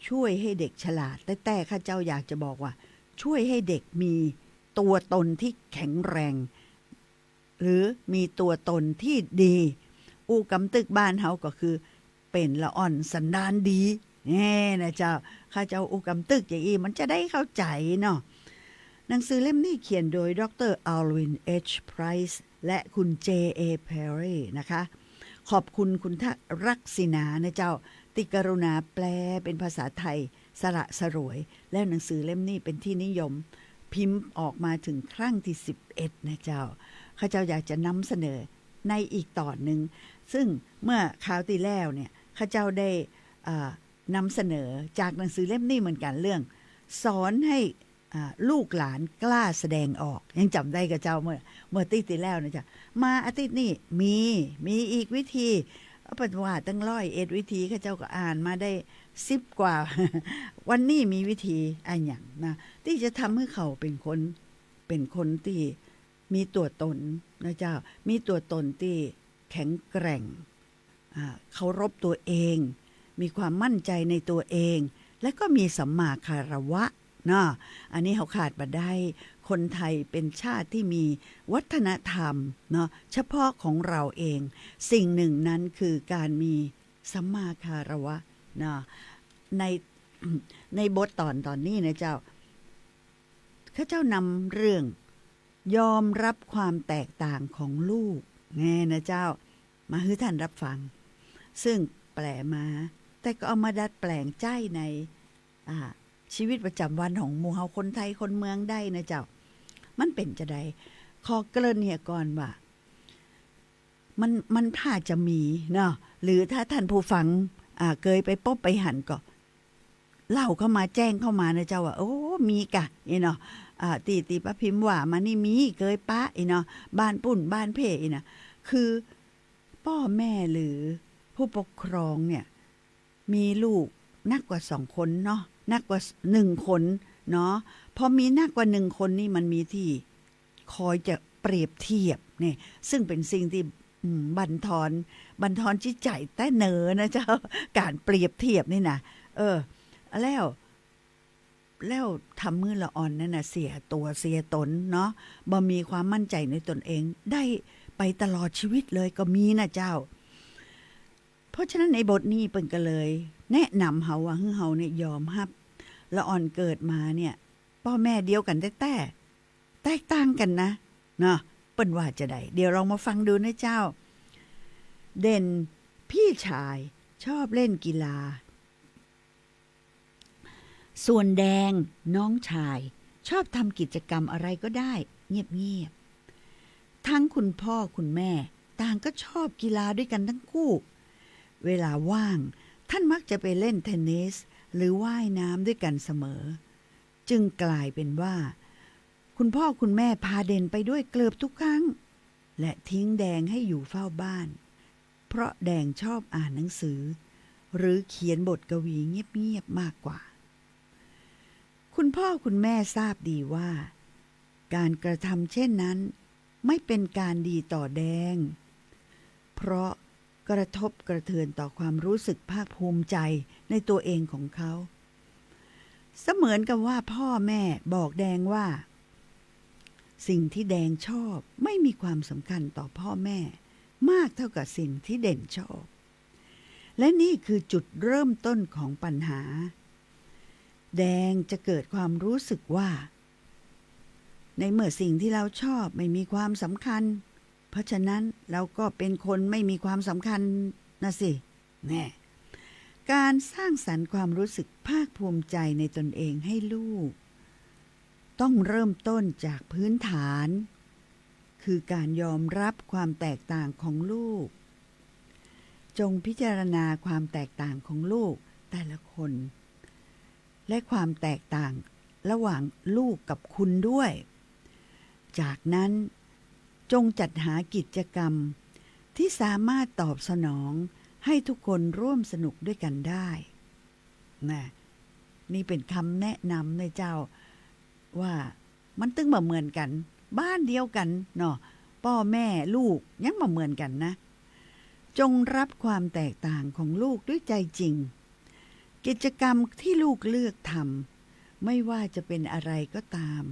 ช่วยให้เด็กฉลาด แต๊ๆ ข้าเจ้าอยากจะบอกว่า ช่วยให้เด็กมีตั๋วตนตี้แข็งแรง หรือมีตั๋วตนตี้ดี อู้กำตึกบ้านเฮาก็คือ เป๋นละอ่อนสันดานดี แน่นะเจ้า ข้าเจ้าอู้กำตึกอย่างอี้ มันจะได้เข้าใจ๋เนาะ หนังสือเล่มนี้เขียนโดย ดอกเตอร์ อัลวิน เอช ไพรส์ และคุณ เจ เอ แพรรี นะคะ ขอบคุณคุณทะ รักษิณานะเจ้า ตี้กรุณาแปลเป๋นภาษาไทย สละสลวย แล้วหนังสือเล่มนี้เป๋นตี้นิยม พิมพ์ออกมาเถิงครั้งตี้สิบเอ็ดนะเจ้า ข้าเจ้าอยากจะนำเสนอในอีกตอนหนึ่ง ซึ่งเมื่อคราวตี้แล้วเนี่ย ข้าเจ้าได้ อ่า นำเสนอจากหนังสือเล่มนี้เหมือนกั๋น เรื่องสอนให้ อ่า ลูกหลานกล้าแสดงออก ยังจ๋ำได้ก่อเจ้า เมื่อ เมื่อตี้ตี้แล้วนะเจ้า มาอาทิตย์นี้มี มีอีกวิธี เปิ้นว่าตั้งร้อยเอ็ดวิธี ข้าเจ้าก็อ่านมาได้สิบกว่า วันนี้มีวิธีอะหยังนะ ตี้จะทำหื้อเขาเป๋นคน เป๋นคนตี้มีตั๋วตนนะเจ้า มีตั๋วตนตี้แข็งแกร่ง อ่า เคารพตั๋วเอง มีความมั่นใจ๋ในตั๋วเอง และก็มีสัมมาคารวะเนาะ อันนี้เฮาขาดบ่ได้ คนไทยเป๋นชาติตี้มีวัฒนธรรมเนาะ เฉพาะของเราเอง สิ่งหนึ่งนั้นคือก๋านมีสัมมาคารวะเนาะ ใน ในบทตอนตอนนี้นะเจ้า ข้าเจ้านำเรื่องยอมรับความแตกต่างของลูก แน่นะเจ้า มาหื้อต้านรับฟัง ซึ่งแป๋มา แต่ก็เอามาดัดแป๋งใจ๊ใน อ่า ชีวิตประจ๋ำวันของหมู่เฮาคนไทยคนเมืองได้นะเจ้า มันเป๋นจาใด ขอเกริ่นเหียก่อนว่า มัน มันถ้าจะมีเนาะ หรือถ้าต้านผู้ฟัง อ่า เกยไปปบไปหันก็ เล่าเข้ามา แจ้งเข้ามานะเจ้าว่า โอ้ มีก่ะ อี้เนาะ อ่า ตี้ ตี้ป้าพิมพ์ว่ามานี่มี เกยปะ อี้เนาะ บ้านปุ้น บ้านเพ่ อี้นะ คือป้อแม่หรือผู้ปกครองเนี่ย มีลูกนักกว่าสองคนเนาะ นักกว่าหนึ่งคนเนาะ พอมีนักกว่าหนึ่งคนนี่มันมีตี้ คอยจะเปรียบเทียบเนี่ย ซึ่งเป๋นสิ่งตี้ อืม บั่นทอน บั่นทอนจิตใจ๋แต๊เนอนะเจ้า ก๋านเปรียบเทียบนี่นะ เออ แล้ว แล้วทำหื้อละอ่อนนั่นน่ะ เสียตั๋วเสียตนเนาะ บ่มีความมั่นใจ๋ในตนเอง ได้ไปตลอดชีวิตเลยก็มีนะเจ้า เพราะฉะนั้นในบทนี้เปิ้นก็เลยแนะนำเฮาว่า หื้อเฮาเนี่ยยอมฮับ ละอ่อนเกิดมาเนี่ย ป้อแม่เดียวกั๋นแต๊ๆ แตกต่างกั๋นนะ เนาะ เปิ้นว่าจาใด เดี๋ยวลองมาฟังดูนะเจ้า เด่น พี่ชายชอบเล่นกีฬา ส่วนแดงน้องชายชอบทำกิจกรรมอะไรก็ได้เงียบๆ ทั้งคุณพ่อคุณแม่ต่างก็ชอบกีฬาด้วยกันทั้งคู่ เวลาว่างท่านมักจะไปเล่นเทนนิสหรือว่ายน้ำด้วยกันเสมอ จึงกลายเป็นว่า คุณพ่อคุณแม่พาเด่นไปด้วยเกือบทุกครั้ง และทิ้งแดงให้อยู่เฝ้าบ้าน เพราะแดงชอบอ่านหนังสือ หรือเขียนบทกวีเงียบๆ มากกว่า คุณพ่อคุณแม่ทราบดีว่า การกระทำเช่นนั้นไม่เป็นการดีต่อแดง เพราะกระทบกระเทือนต่อความรู้สึกภาคภูมิใจในตัวเองของเขา เสมือนกับว่าพ่อแม่บอกแดงว่า สิ่งที่แดงชอบไม่มีความสำคัญต่อพ่อแม่มากเท่ากับสิ่งที่เด่นชอบ และนี่คือจุดเริ่มต้นของปัญหา แดงจะเกิดความรู้สึกว่า ในเมื่อสิ่งที่เราชอบไม่มีความสำคัญ เพราะฉะนั้นเราก็เป็นคนไม่มีความสำคัญนะสิ แน่ การสร้างสรรค์ความรู้สึกภาคภูมิใจในตนเองให้ลูก ต้องเริ่มต้นจากพื้นฐาน คือการยอมรับความแตกต่างของลูก จงพิจารณาความแตกต่างของลูกแต่ละคน และความแตกต่างระหว่างลูกกับคุณด้วย จากนั้นจงจัดหากิจกรรมที่สามารถตอบสนองให้ทุกคนร่วมสนุกด้วยกันได้ นะ นี่เป็นคำแนะนำนะเจ้า ว่ามันตึงบ่เหมือนกั๋น บ้านเดียวกั๋นเนาะ ป้อแม่ลูกยังบ่เหมือนกั๋นนะ จงรับความแตกต่างของลูกด้วยใจจริง กิจกรรมที่ลูกเลือกทำ ไม่ว่าจะเป็นอะไรก็ตาม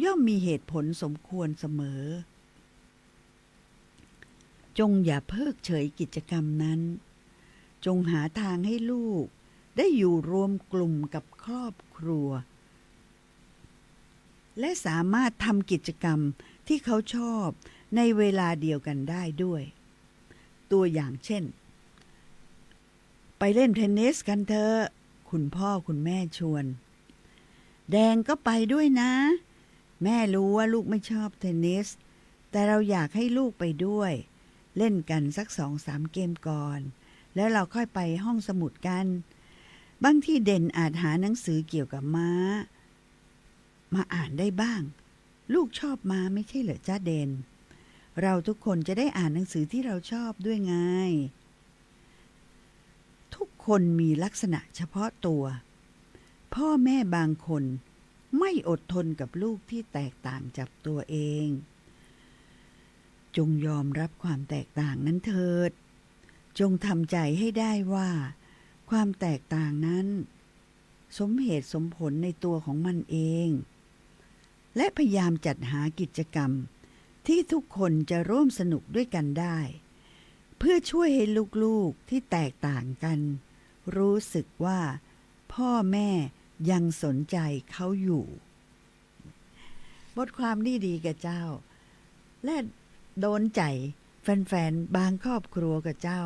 ย่อมมีเหตุผลสมควรเสมอ จงอย่าเพิกเฉยกิจกรรมนั้น จงหาทางให้ลูกได้อยู่รวมกลุ่มกับครอบครัว และสามารถทำกิจกรรมที่เขาชอบในเวลาเดียวกันได้ด้วย ตัวอย่างเช่น ไปเล่นเทนนิสกันเถอะ คุณพ่อคุณแม่ชวน แดงก็ไปด้วยนะ แม่รู้ว่าลูกไม่ชอบเทนนิส แต่เราอยากให้ลูกไปด้วย เล่นกันสักสองสามเกมก่อน แล้วเราค่อยไปห้องสมุดกัน บางทีเด่นอาจหาหนังสือเกี่ยวกับม้า มาอ่านได้บ้าง ลูกชอบม้าไม่ใช่เหรอจ๊ะเด่น เราทุกคนจะได้อ่านหนังสือที่เราชอบด้วยไง ทุกคนมีลักษณะเฉพาะตัว พ่อแม่บางคนไม่อดทนกับลูกที่แตกต่างจากตัวเอง จงยอมรับความแตกต่างนั้นเถิด จงทำใจให้ได้ว่า ความแตกต่างนั้น สมเหตุสมผลในตัวของมันเอง และพยายามจัดหากิจกรรมที่ทุกคนจะร่วมสนุกด้วยกันได้ เพื่อช่วยให้ลูกๆที่แตกต่างกัน รู้สึกว่าพ่อแม่ยังสนใจเขาอยู่ บทความนี้ดีก่ะเจ้า และโดนใจ๋แฟนๆ บางครอบครัวก่ะเจ้า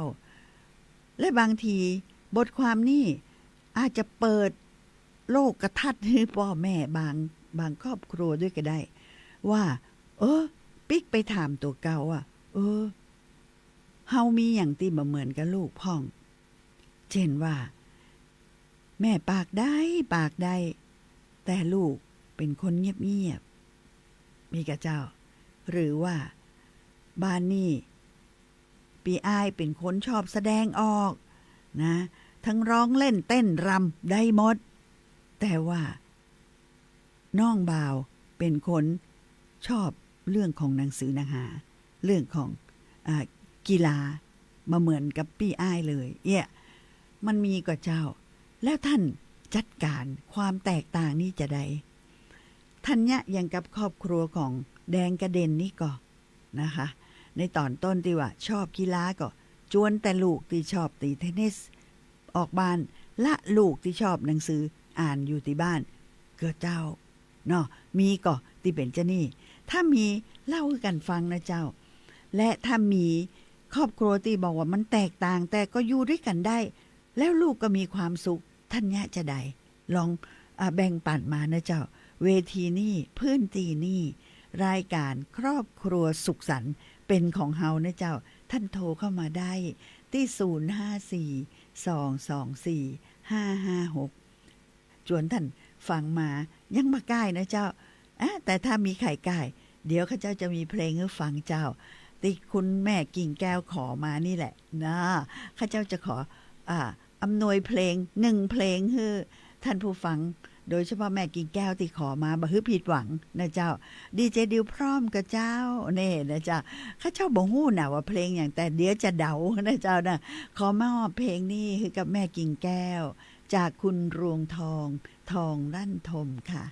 และบางทีบทความนี้อาจจะเปิดโลกทัศน์หื้อป้อแม่บาง บางครอบครัวด้วยก็ได้ ว่า เออ ปิ๊กไปถามตั๋วเก่าอะ เออ เฮามีหยังตี้บ่เหมือนกับลูกพ่อง เจ้นว่า แม่ปากได้ ปากได้ แต่ลูกเป๋นคนเงียบๆ มีก่ะเจ้า หรือว่า บ้านนี้ ปี้อ้ายเป๋นคนชอบแสดงออกนะ ทั้งร้องเล่นเต้นรำได้หมด แต่ว่า น้องบ่าวเป๋นคนชอบเรื่องของหนังสือหนังหา เรื่องของ อ่า กีฬา บ่เหมือนกับปี้อ้ายเลย เอี้ย มันมีก่ะเจ้า แล้วท่านจัดก๋านความแตกต่างนี้จาใด ธัญญะอย่างกับครอบครัวของแดงกับเด่นนี่ก่อ นะคะ ในต๋อนต้นตี้ว่าชอบกีฬาก็จวนแต่ลูกตี้ชอบตีเทนนิสออกบ้าน ละลูกตี้ชอบหนังสืออ่านอยู่ตี้บ้าน ก่ะเจ้า เนาะ มีก่อตี้เป๋นจานี่ ถ้ามีเล่าหื้อกั๋นฟังนะเจ้า และถ้ามีครอบครัวตี้บอกว่ามันแตกต่าง แต่ก็อยู่ด้วยกั๋นได้ แล้วลูกก็มีความสุข ธัญญะจาใด ลอง อ่า แบ่งปั๋นมานะเจ้า เวทีนี้ พื้นตี้นี้ รายก๋านครอบครัวสุขสันต์เป๋นของเฮานะเจ้า ต้านโทรเข้ามาได้ตี้ ศูนย์ ห้า สี่ สอง สอง สี่ ห้า ห้า หก จวนต้านฟังมา ยังบ่ก้ายนะเจ้า อ่ะ แต่ถ้ามีใผก้าย เดี๋ยวข้าเจ้าจะมีเพลงหื้อฟังเจ้า ตี้คุณแม่กิ่งแก้วขอมานี่แหละนะ ข้าเจ้าจะขอ อ่า อำนวยเพลง นึ่งเพลงหื้อต้านผู้ฟัง โดยเฉพาะแม่กิ่งแก้วตี้ขอมา บ่หื้อผิดหวังนะเจ้า ดีเจดิวพร้อมก่อเจ้า เน่นะเจ้า ข้าเจ้าบ่ฮู้นะว่าเพลงหยัง แต่เดี๋ยวจะเดานะเจ้านะ ขอมอบเพลงนี้หื้อกับแม่กิ่งแก้ว จากคุณรวงทอง ทองลั่นทมค่ะ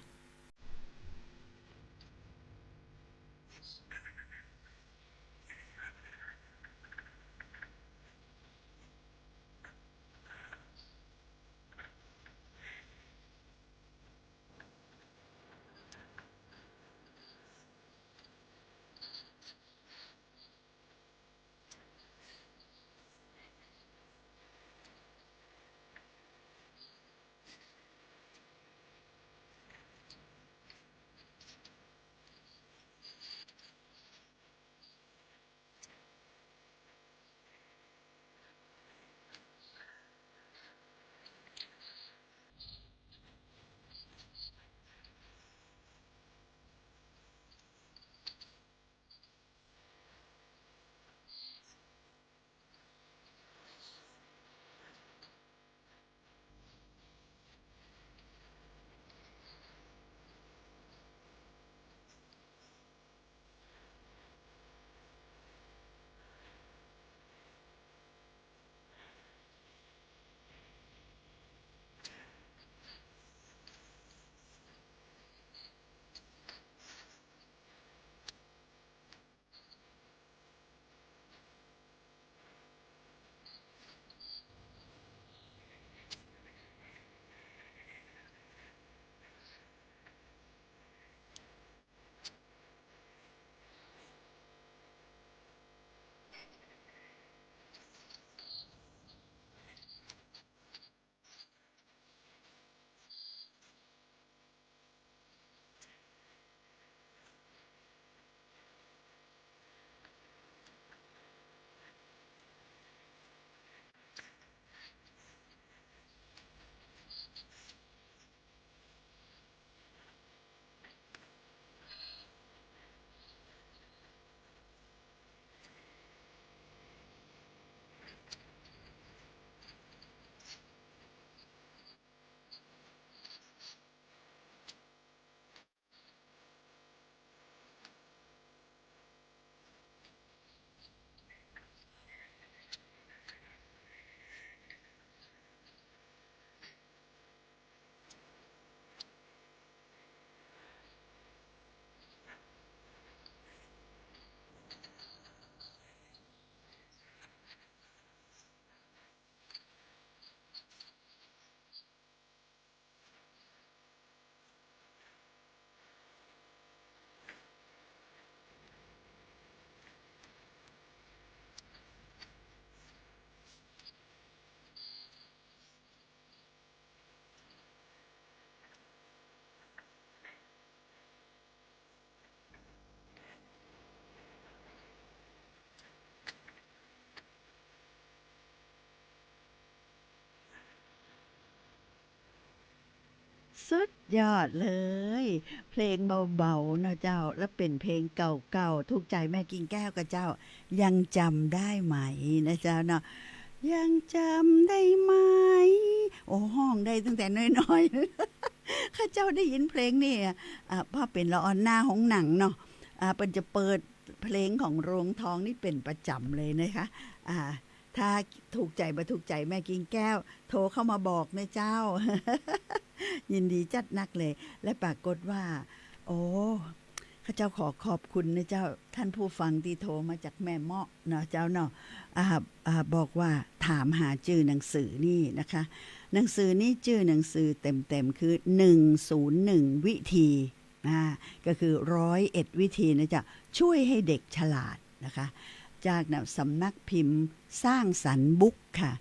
สุดยอดเลย เพลงเบาๆ เนาะเจ้า แล้วเป๋นเพลงเก่าๆ ถูกใจ๋แม่กิ่งแก้วก่อเจ้า ยังจ๋ำได้ไหม นะเจ้าเนาะ ยังจ๋ำได้ไหม โอ้ ฮ้องได้ตั้งแต่น้อยๆ ข้าเจ้าได้ยินเพลงนี่ อ่ะ อ่ะ เพราะเป๋นละอ่อนหน้าโฮงหนังเนาะ อ่ะ เปิ้นจะเปิดเพลงของรวงทองนี่เป๋นประจ๋ำเลยนะคะ อ่ะ ถ้าถูกใจ๋บ่ถูกใจ๋แม่กิ่งแก้ว โทรเข้ามาบอกนะเจ้า ยินดีจัดนักเลย และปรากฏว่า โอ้ ข้าเจ้าขอขอบคุณนะเจ้า ต้านผู้ฟังตี้โทรมาจากแม่เมาะเนาะเจ้าเนาะ อ่า อ่า บอกว่าถามหาจื้อหนังสือนี่นะคะ หนังสือนี่จื้อหนังสือเต็มๆ คือ หนึ่งศูนย์หนึ่ง วิธี อ่า ก็คือ ร้อยเอ็ด วิธีนะเจ้า ช่วยให้เด็กฉลาดนะคะ จากสำนักพิมพ์สร้างสรรค์บุ๊กค่ะ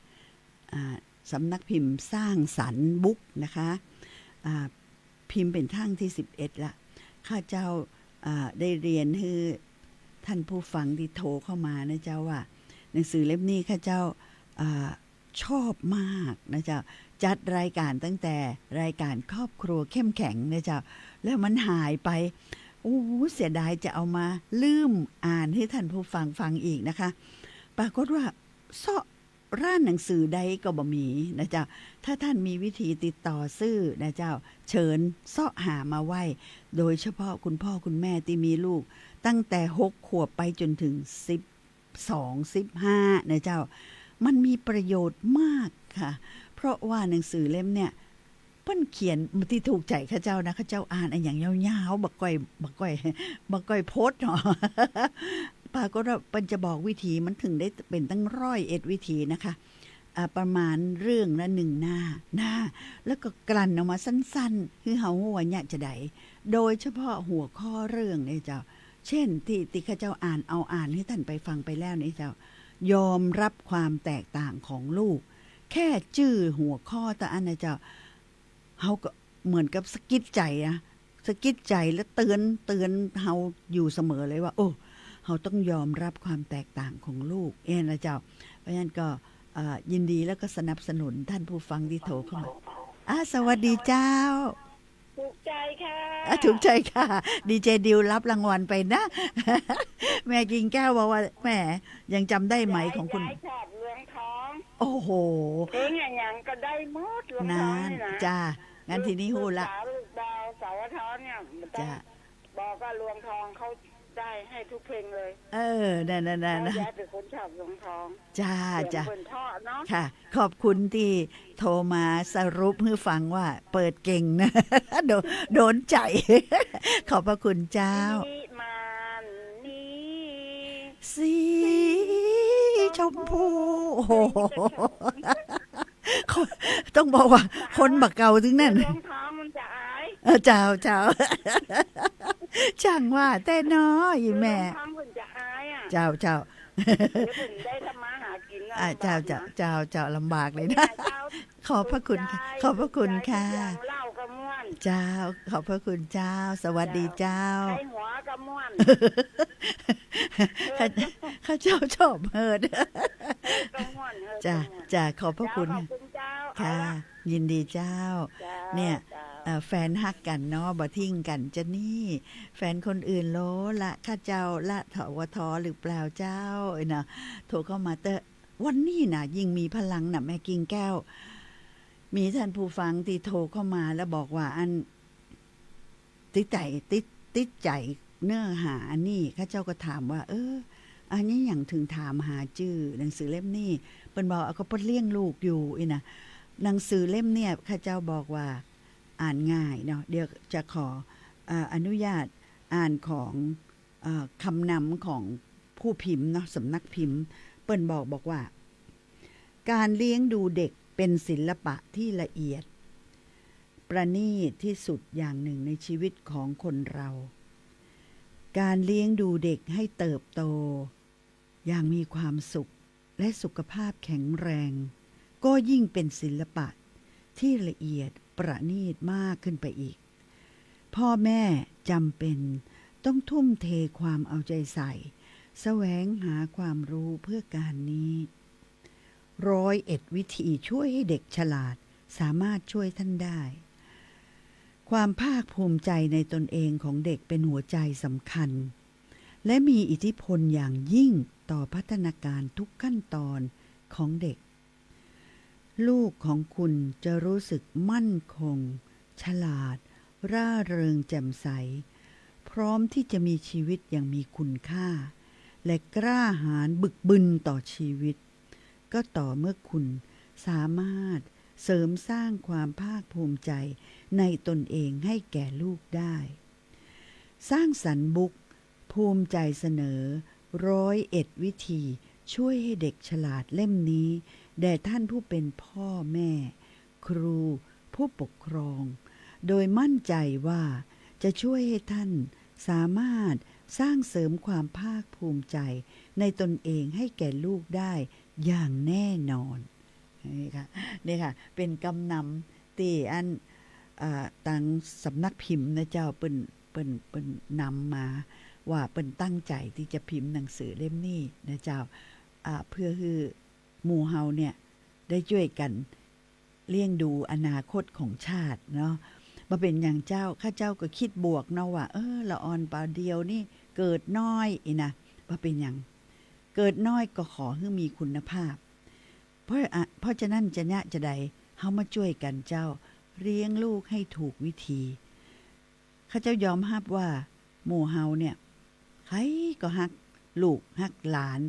อ่า สำนักพิมพ์สร้างสรรค์บุ๊กนะคะ อ่า พิมพ์เป๋นครั้งตี้สิบเอ็ดละ ข้าเจ้า อ่า ได้เรียนหื้อท่านผู้ฟังตี้โทรเข้ามานะเจ้าว่า หนังสือเล่มนี้ข้าเจ้า อ่า ชอบมากนะเจ้า จัดรายการตั้งแต่รายการครอบครัวเข้มแข็งนะเจ้า แล้วมันหายไป โอ้ เสียดายจะเอามาเลื่มอ่านหื้อท่านผู้ฟังฟังอีกนะคะ ปรากฏว่าเซาะ ร้านหนังสือใดก็บ่มีนะเจ้า ถ้าท่านมีวิธีติดต่อซื้อนะเจ้า เชิญเซาะหามาไว้ โดยเฉพาะคุณพ่อคุณแม่ตี้มีลูกตั้งแต่หกขวบไปจ๋นถึงสิบสอง สิบห้านะเจ้า มันมีประโยชน์มากค่ะ เพราะว่าหนังสือเล่มเนี่ย เปิ้นเขียนตี้ถูกใจ๋ข้าเจ้านะ ข้าเจ้าอ่านอะหยังยาวๆ บ่ก้อย บ่ก้อย บ่ก้อยพดเนาะ ปรากฏว่าเปิ้นจะบอกวิธี มันถึงได้เป๋นตั้งร้อยเอ็ดวิธีนะคะ อ่า ประมาณเรื่องละหนึ่งหน้า หน้า แล้วก็กลั่นออกมาสั้นๆ หื้อเฮาฮู้ว่าเยียะจาใด โดยเฉพาะหัวข้อเรื่องเนี่ยเจ้า เช่น ตี้ ตี้ข้าเจ้าอ่าน เอาอ่านหื้อท่านไปฟังไปแล้วเนี่ยเจ้า ยอมรับความแตกต่างของลูก แค่จื้อหัวข้อเต้าอั้นนะเจ้า เฮาก็เหมือนกับสะกิดใจ๋อะ สะกิดใจ๋และเตือน เตือนเฮาอยู่เสมอเลยว่า โอ้ เฮาต้องยอมรับความแตกต่างของลูก เอ้ยนะเจ้า เพราะฉะนั้นก็ เอ่อ ยินดีแล้วก็สนับสนุนท่านผู้ฟังตี้โทรเข้ามา อ่า สวัสดีเจ้า ถูกใจ๋ค่ะ อ่ะ ถูกใจ๋ค่ะ ดีเจดิวรับรางวัลไปนะ แม่กิ่งแก้วบอกว่า แหม ยังจ๋ำได้ไหมของคุณ ยายชอบเรืองทอง โอ้โห เพลงอะหยังก็ได้หมด เรืองทองนี่นะ นั่นจ้า งั้นทีนี้ฮู้ละ ลูกสาว ลูกบ่าว สาวทองเนี่ย มันต้อง จ้า บอกว่าเรืองทองเขาได้ให้ทุกเพลงเลย เออ นั่นๆๆๆ ยายเป๋นคนชอบเรืองทอง จ้า เสียง จ้า เปิ้นเพราะเนาะ ค่ะ ขอบคุณตี้โทรมาสรุปหื้อฟังว่าเปิดเก่งนะ โดน โดนใจ๋ ขอบพระคุณเจ้า นิมานนี้ สีชมพู โอ้โห ต้องบอกว่าคนบ่าเก่าตึงนั้น เรืองทองมันจะอาย เออ เจ้า เจ้า ช่างว่าแต่น้ออีแม่ เรืองทองมันจะอายอะ เจ้า เจ้า เดี๋ยวเปิ้นได้ทำมาหากิน อ่ะ ลำบาก เจ้า เจ้า นะ เจ้า เจ้า ลำบากเลยนะ เจ้า ขอบพระคุณ ถูกใจ๋ ขอบพระคุณค่ะ ถูกใจ๋ทุกอย่าง เหล้าก็ม่วน เจ้า ขอบพระคุณเจ้า สวัสดีเจ้า เจ้า ใครหัวก็ม่วน ข้า ข้าเจ้าชอบเฮิด เออ ก็ม่วน เออ จ้า ก็ม่วน จ้า ขอบพระคุณ เจ้า ขอบคุณเจ้า ค่ะ เอาละ ยินดีเจ้า เจ้า เนี่ย เจ้า เอ่อ แฟนฮักกั๋นเนาะ บ่ทิ้งกั๋นจะนี่ แฟนคนอื่นโลละ ข้าเจ้าละ ทวท หรือเปล่าเจ้า เอ้ยเนาะ โทรเข้ามาเต๊อะ วันนี้น่ะ ยิ่งมีพลังน่ะ แม่กิ่งแก้ว มีท่านผู้ฟังตี้โทรเข้ามาแล้วบอกว่าอัน ติดใจ๋ ติด ติดใจ๋เนื้อหาอันนี้ ข้าเจ้าก็ถามว่า เออ อันนี้หยังถึงถามหาจื้อหนังสือเล่มนี้ เปิ้นบอก เอา ก็เปิ้นเลี้ยงลูกอยู่ อี้นะ หนังสือเล่มเนี่ย ข้าเจ้าบอกว่าอ่านง่ายเนาะ เดี๋ยวจะขอ เอ่อ อนุญาตอ่านของ เอ่อ คำนำของผู้พิมพ์เนาะ สำนักพิมพ์ เปิ้นบอก บอกว่า การเลี้ยงดูเด็กเป็นศิลปะที่ละเอียดประณีตที่สุดอย่างหนึ่งในชีวิตของคนเรา การเลี้ยงดูเด็กให้เติบโตอย่างมีความสุขและสุขภาพแข็งแรง ก็ยิ่งเป็นศิลปะที่ละเอียดประณีตมากขึ้นไปอีก พ่อแม่จำเป็นต้องทุ่มเทความเอาใจใส่ แสวงหาความรู้เพื่อการนี้ ร้อยเอ็ดวิธีช่วยให้เด็กฉลาดสามารถช่วยท่านได้ ความภาคภูมิใจในตนเองของเด็กเป็นหัวใจสำคัญ และมีอิทธิพลอย่างยิ่งต่อพัฒนาการทุกขั้นตอนของเด็ก ลูกของคุณจะรู้สึกมั่นคง ฉลาด ร่าเริงแจ่มใส พร้อมที่จะมีชีวิตอย่างมีคุณค่า และกล้าหาญบึกบึนต่อชีวิต ก็ต่อเมื่อคุณสามารถเสริมสร้างความภาคภูมิใจในตนเองให้แก่ลูกได้ สร้างสรรค์บุ๊ก ภูมิใจเสนอ ร้อยเอ็ดวิธีช่วยให้เด็กฉลาดเล่มนี้ แด่ท่านผู้เป็นพ่อแม่ ครู ผู้ปกครอง โดยมั่นใจว่าจะช่วยให้ท่านสามารถสร้างเสริมความภาคภูมิใจในตนเองให้แก่ลูกได้อย่างแน่นอน นี่ค่ะ นี่ค่ะ เป๋นกำนำตี้อัน อ่า ตังสำนักพิมพ์นะเจ้า เปิ้น เปิ้น เปิ้นนำมาว่าเปิ้นตั้งใจ๋ตี้จะพิมพ์หนังสือเล่มนี้นะเจ้า อ่า เพื่อหื้อหมู่เฮาเนี่ยได้จ้วยกั๋นเลี้ยงดูอนาคตของชาติเนาะ บ่เป๋นหยังเจ้า ข้าเจ้าก็กึ๊ดบวกเนาะว่า เออ ละอ่อนป่าเดี่ยวนี่เกิดน้อยอี้นะ บ่เป๋นหยัง เกิดน้อยก็ขอหื้อมีคุณภาพ เพราะ อ่ะ เพราะฉะนั้นจะเยียะจาใด เฮามาจ้วยกั๋นเจ้า เลี้ยงลูกหื้อถูกวิธี ข้าเจ้ายอมฮับว่าหมู่เฮาเนี่ย ใผก็ฮักลูก ฮักหลาน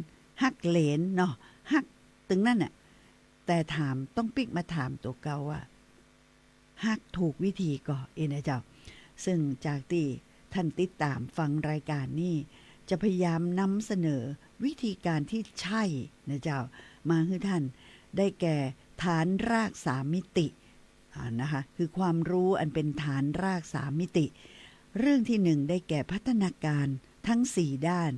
ฮักเหลนเนาะ ฮักตึงนั้นน่ะ แต่ถาม ต้องปิ๊กมาถามตั๋วเก่าว่า ฮักถูกวิธีก่อ อี้นะเจ้า ซึ่งจากตี้ต้านติดต๋ามฟังรายก๋านนี้ จะพยายามนำเสนอวิธีก๋านตี้ใจ้นะเจ้า มาหื้อต้าน ได้แก่ฐานรากสามมิติ อ่า นะคะ คือความรู้อันเป๋นฐานรากสามมิติ เรื่องตี้หนึ่งได้แก่พัฒนาก๋านตังสี่ด้าน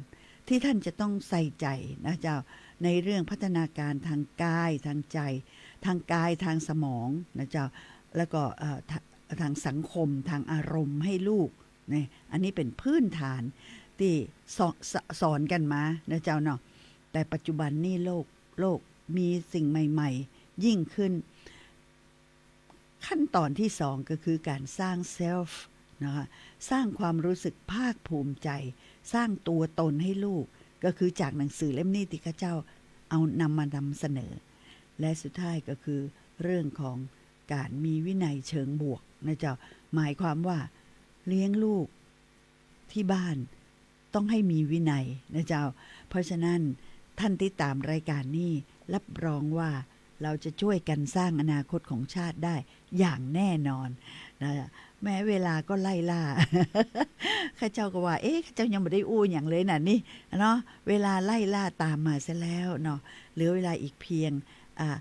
ตี้ต้านจะต้องใส่ใจ๋นะเจ้า ในเรื่องพัฒนาก๋านตางก๋าย ตางใจ๋ ตางก๋าย ตางสมองนะเจ้า แล้วก็ เอ่อ ต- ตางสังคม ตางอารมณ์หื้อลูกเนี่ย อันนี้เป๋นพื้นฐานตี้ส- ส- สอนกั๋นมานะเจ้าเนาะ แต่ปัจจุบันนี้โลก โลกมีสิ่งใหม่ๆ ยิ่งขึ้น ขั้นต๋อนตี้สองก็คือก๋านสร้าง self นะคะ สร้างความรู้สึกภาคภูมิใจ๋ สร้างตั๋วตนหื้อลูก ก็คือจากหนังสือเล่มนี้ตี้ข้าเจ้าเอานำมานำเสนอ และสุดท้ายก็คือเรื่องของก๋านมีวินัยเชิงบวกนะเจ้า หมายความว่าเลี้ยงลูกตี้บ้าน ต้องหื้อมีวินัยนะเจ้า เพราะฉะนั้นต้านติดต๋ามรายก๋านนี้ รับรองว่าเฮาจะจ้วยกั๋นสร้างอนาคตของชาติได้อย่างแน่นอนนะ แม้เวลาก็ไล่ล่า ข้าเจ้าก็ว่า เอ๊ะ ข้าเจ้ายังบ่ได้อู้หยังเลยน่ะนี่เนาะ เวลาไล่ล่าต๋ามมาเสียแล้วเนาะ เหลือเวลาอีกเพียง อ่า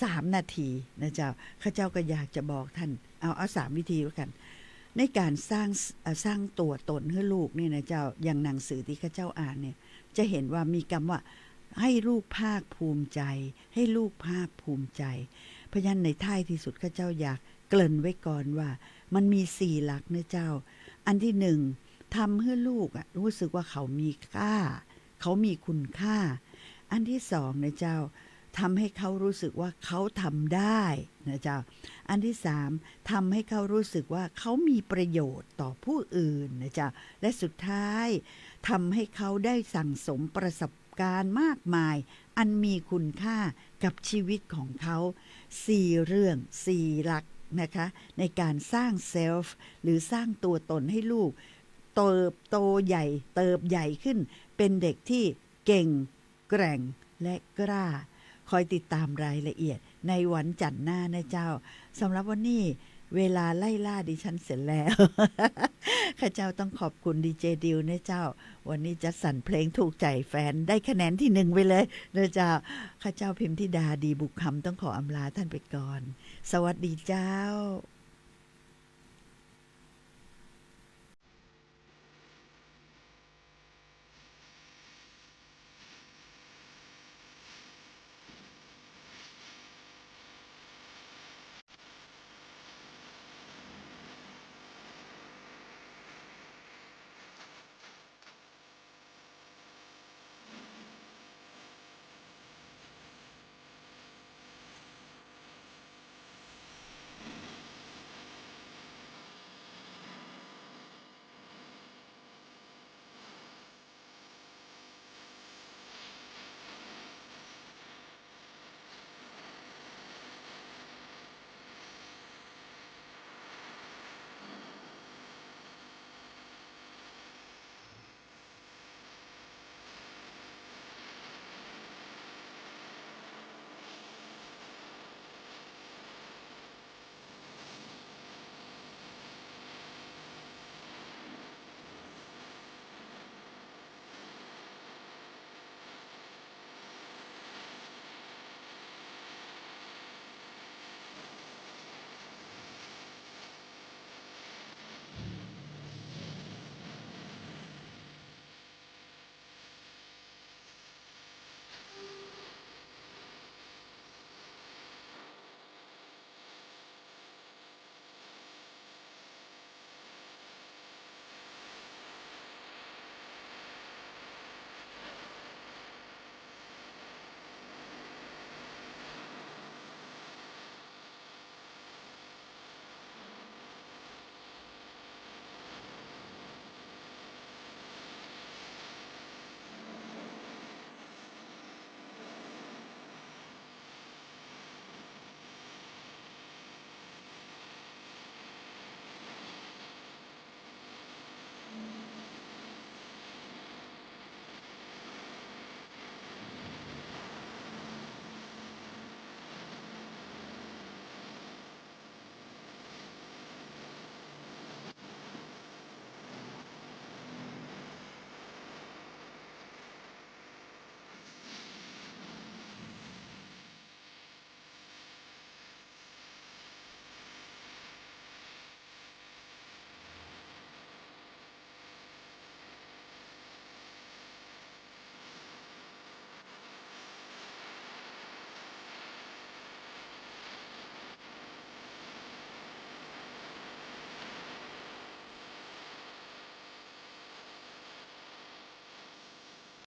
สามนาทีนะเจ้า ข้าเจ้าก็อยากจะบอกต้าน เอา เอาสามวิธีแล้วกั๋น ในก๋านสร้าง เอ่อ สร้างตั๋วตนหื้อลูกนี่นะเจ้า อย่างหนังสือตี้ข้าเจ้าอ่านเนี่ย จะหันว่ามีกำว่า หื้อลูกภาคภูมิใจ๋ หื้อลูกภาคภูมิใจ๋ เพราะฉะนั้นในท้ายตี้สุดข้าเจ้าอยากเกริ่นไว้ก่อนว่า มันมีสี่หลักนะเจ้า อันตี้หนึ่ง ทำหื้อลูกอะ ฮู้สึกว่าเขามีค่า เขามีคุณค่า อันตี้สองนะเจ้า ทำหื้อเขาฮู้สึกว่าเขาทำได้นะเจ้า อันตี้สาม ทำหื้อเขาฮู้สึกว่าเขามีประโยชน์ต่อผู้อื่นนะเจ้า และสุดท้าย ทำหื้อเขาได้สั่งสมประสบก๋ารณ์มากมาย อันมีคุณค่ากับชีวิตของเขา สี่เรื่อง สี่หลักนะคะ ในก๋านสร้าง self หรือสร้างตั๋วตนหื้อลูก เติบโตใหญ่ เติบใหญ่ขึ้น เป๋นเด็กตี้เก่ง แกร่ง และกล้า คอยติดต๋ามรายละเอียดในวันจั๋นทร์หน้านะเจ้า สำหรับวันนี้ เวลาไล่ล่าดิฉันเสียแล้ว ข้าเจ้าต้องขอบคุณดีเจดิวนะเจ้า วันนี้จัดสรรเพลงถูกใจ๋แฟน ได้คะแนนตี้หนึ่งไปเลยนะเจ้า ข้าเจ้าพิมธิดา ดีบุกคำ ต้องขออำลาต้านไปก่อน สวัสดีเจ้า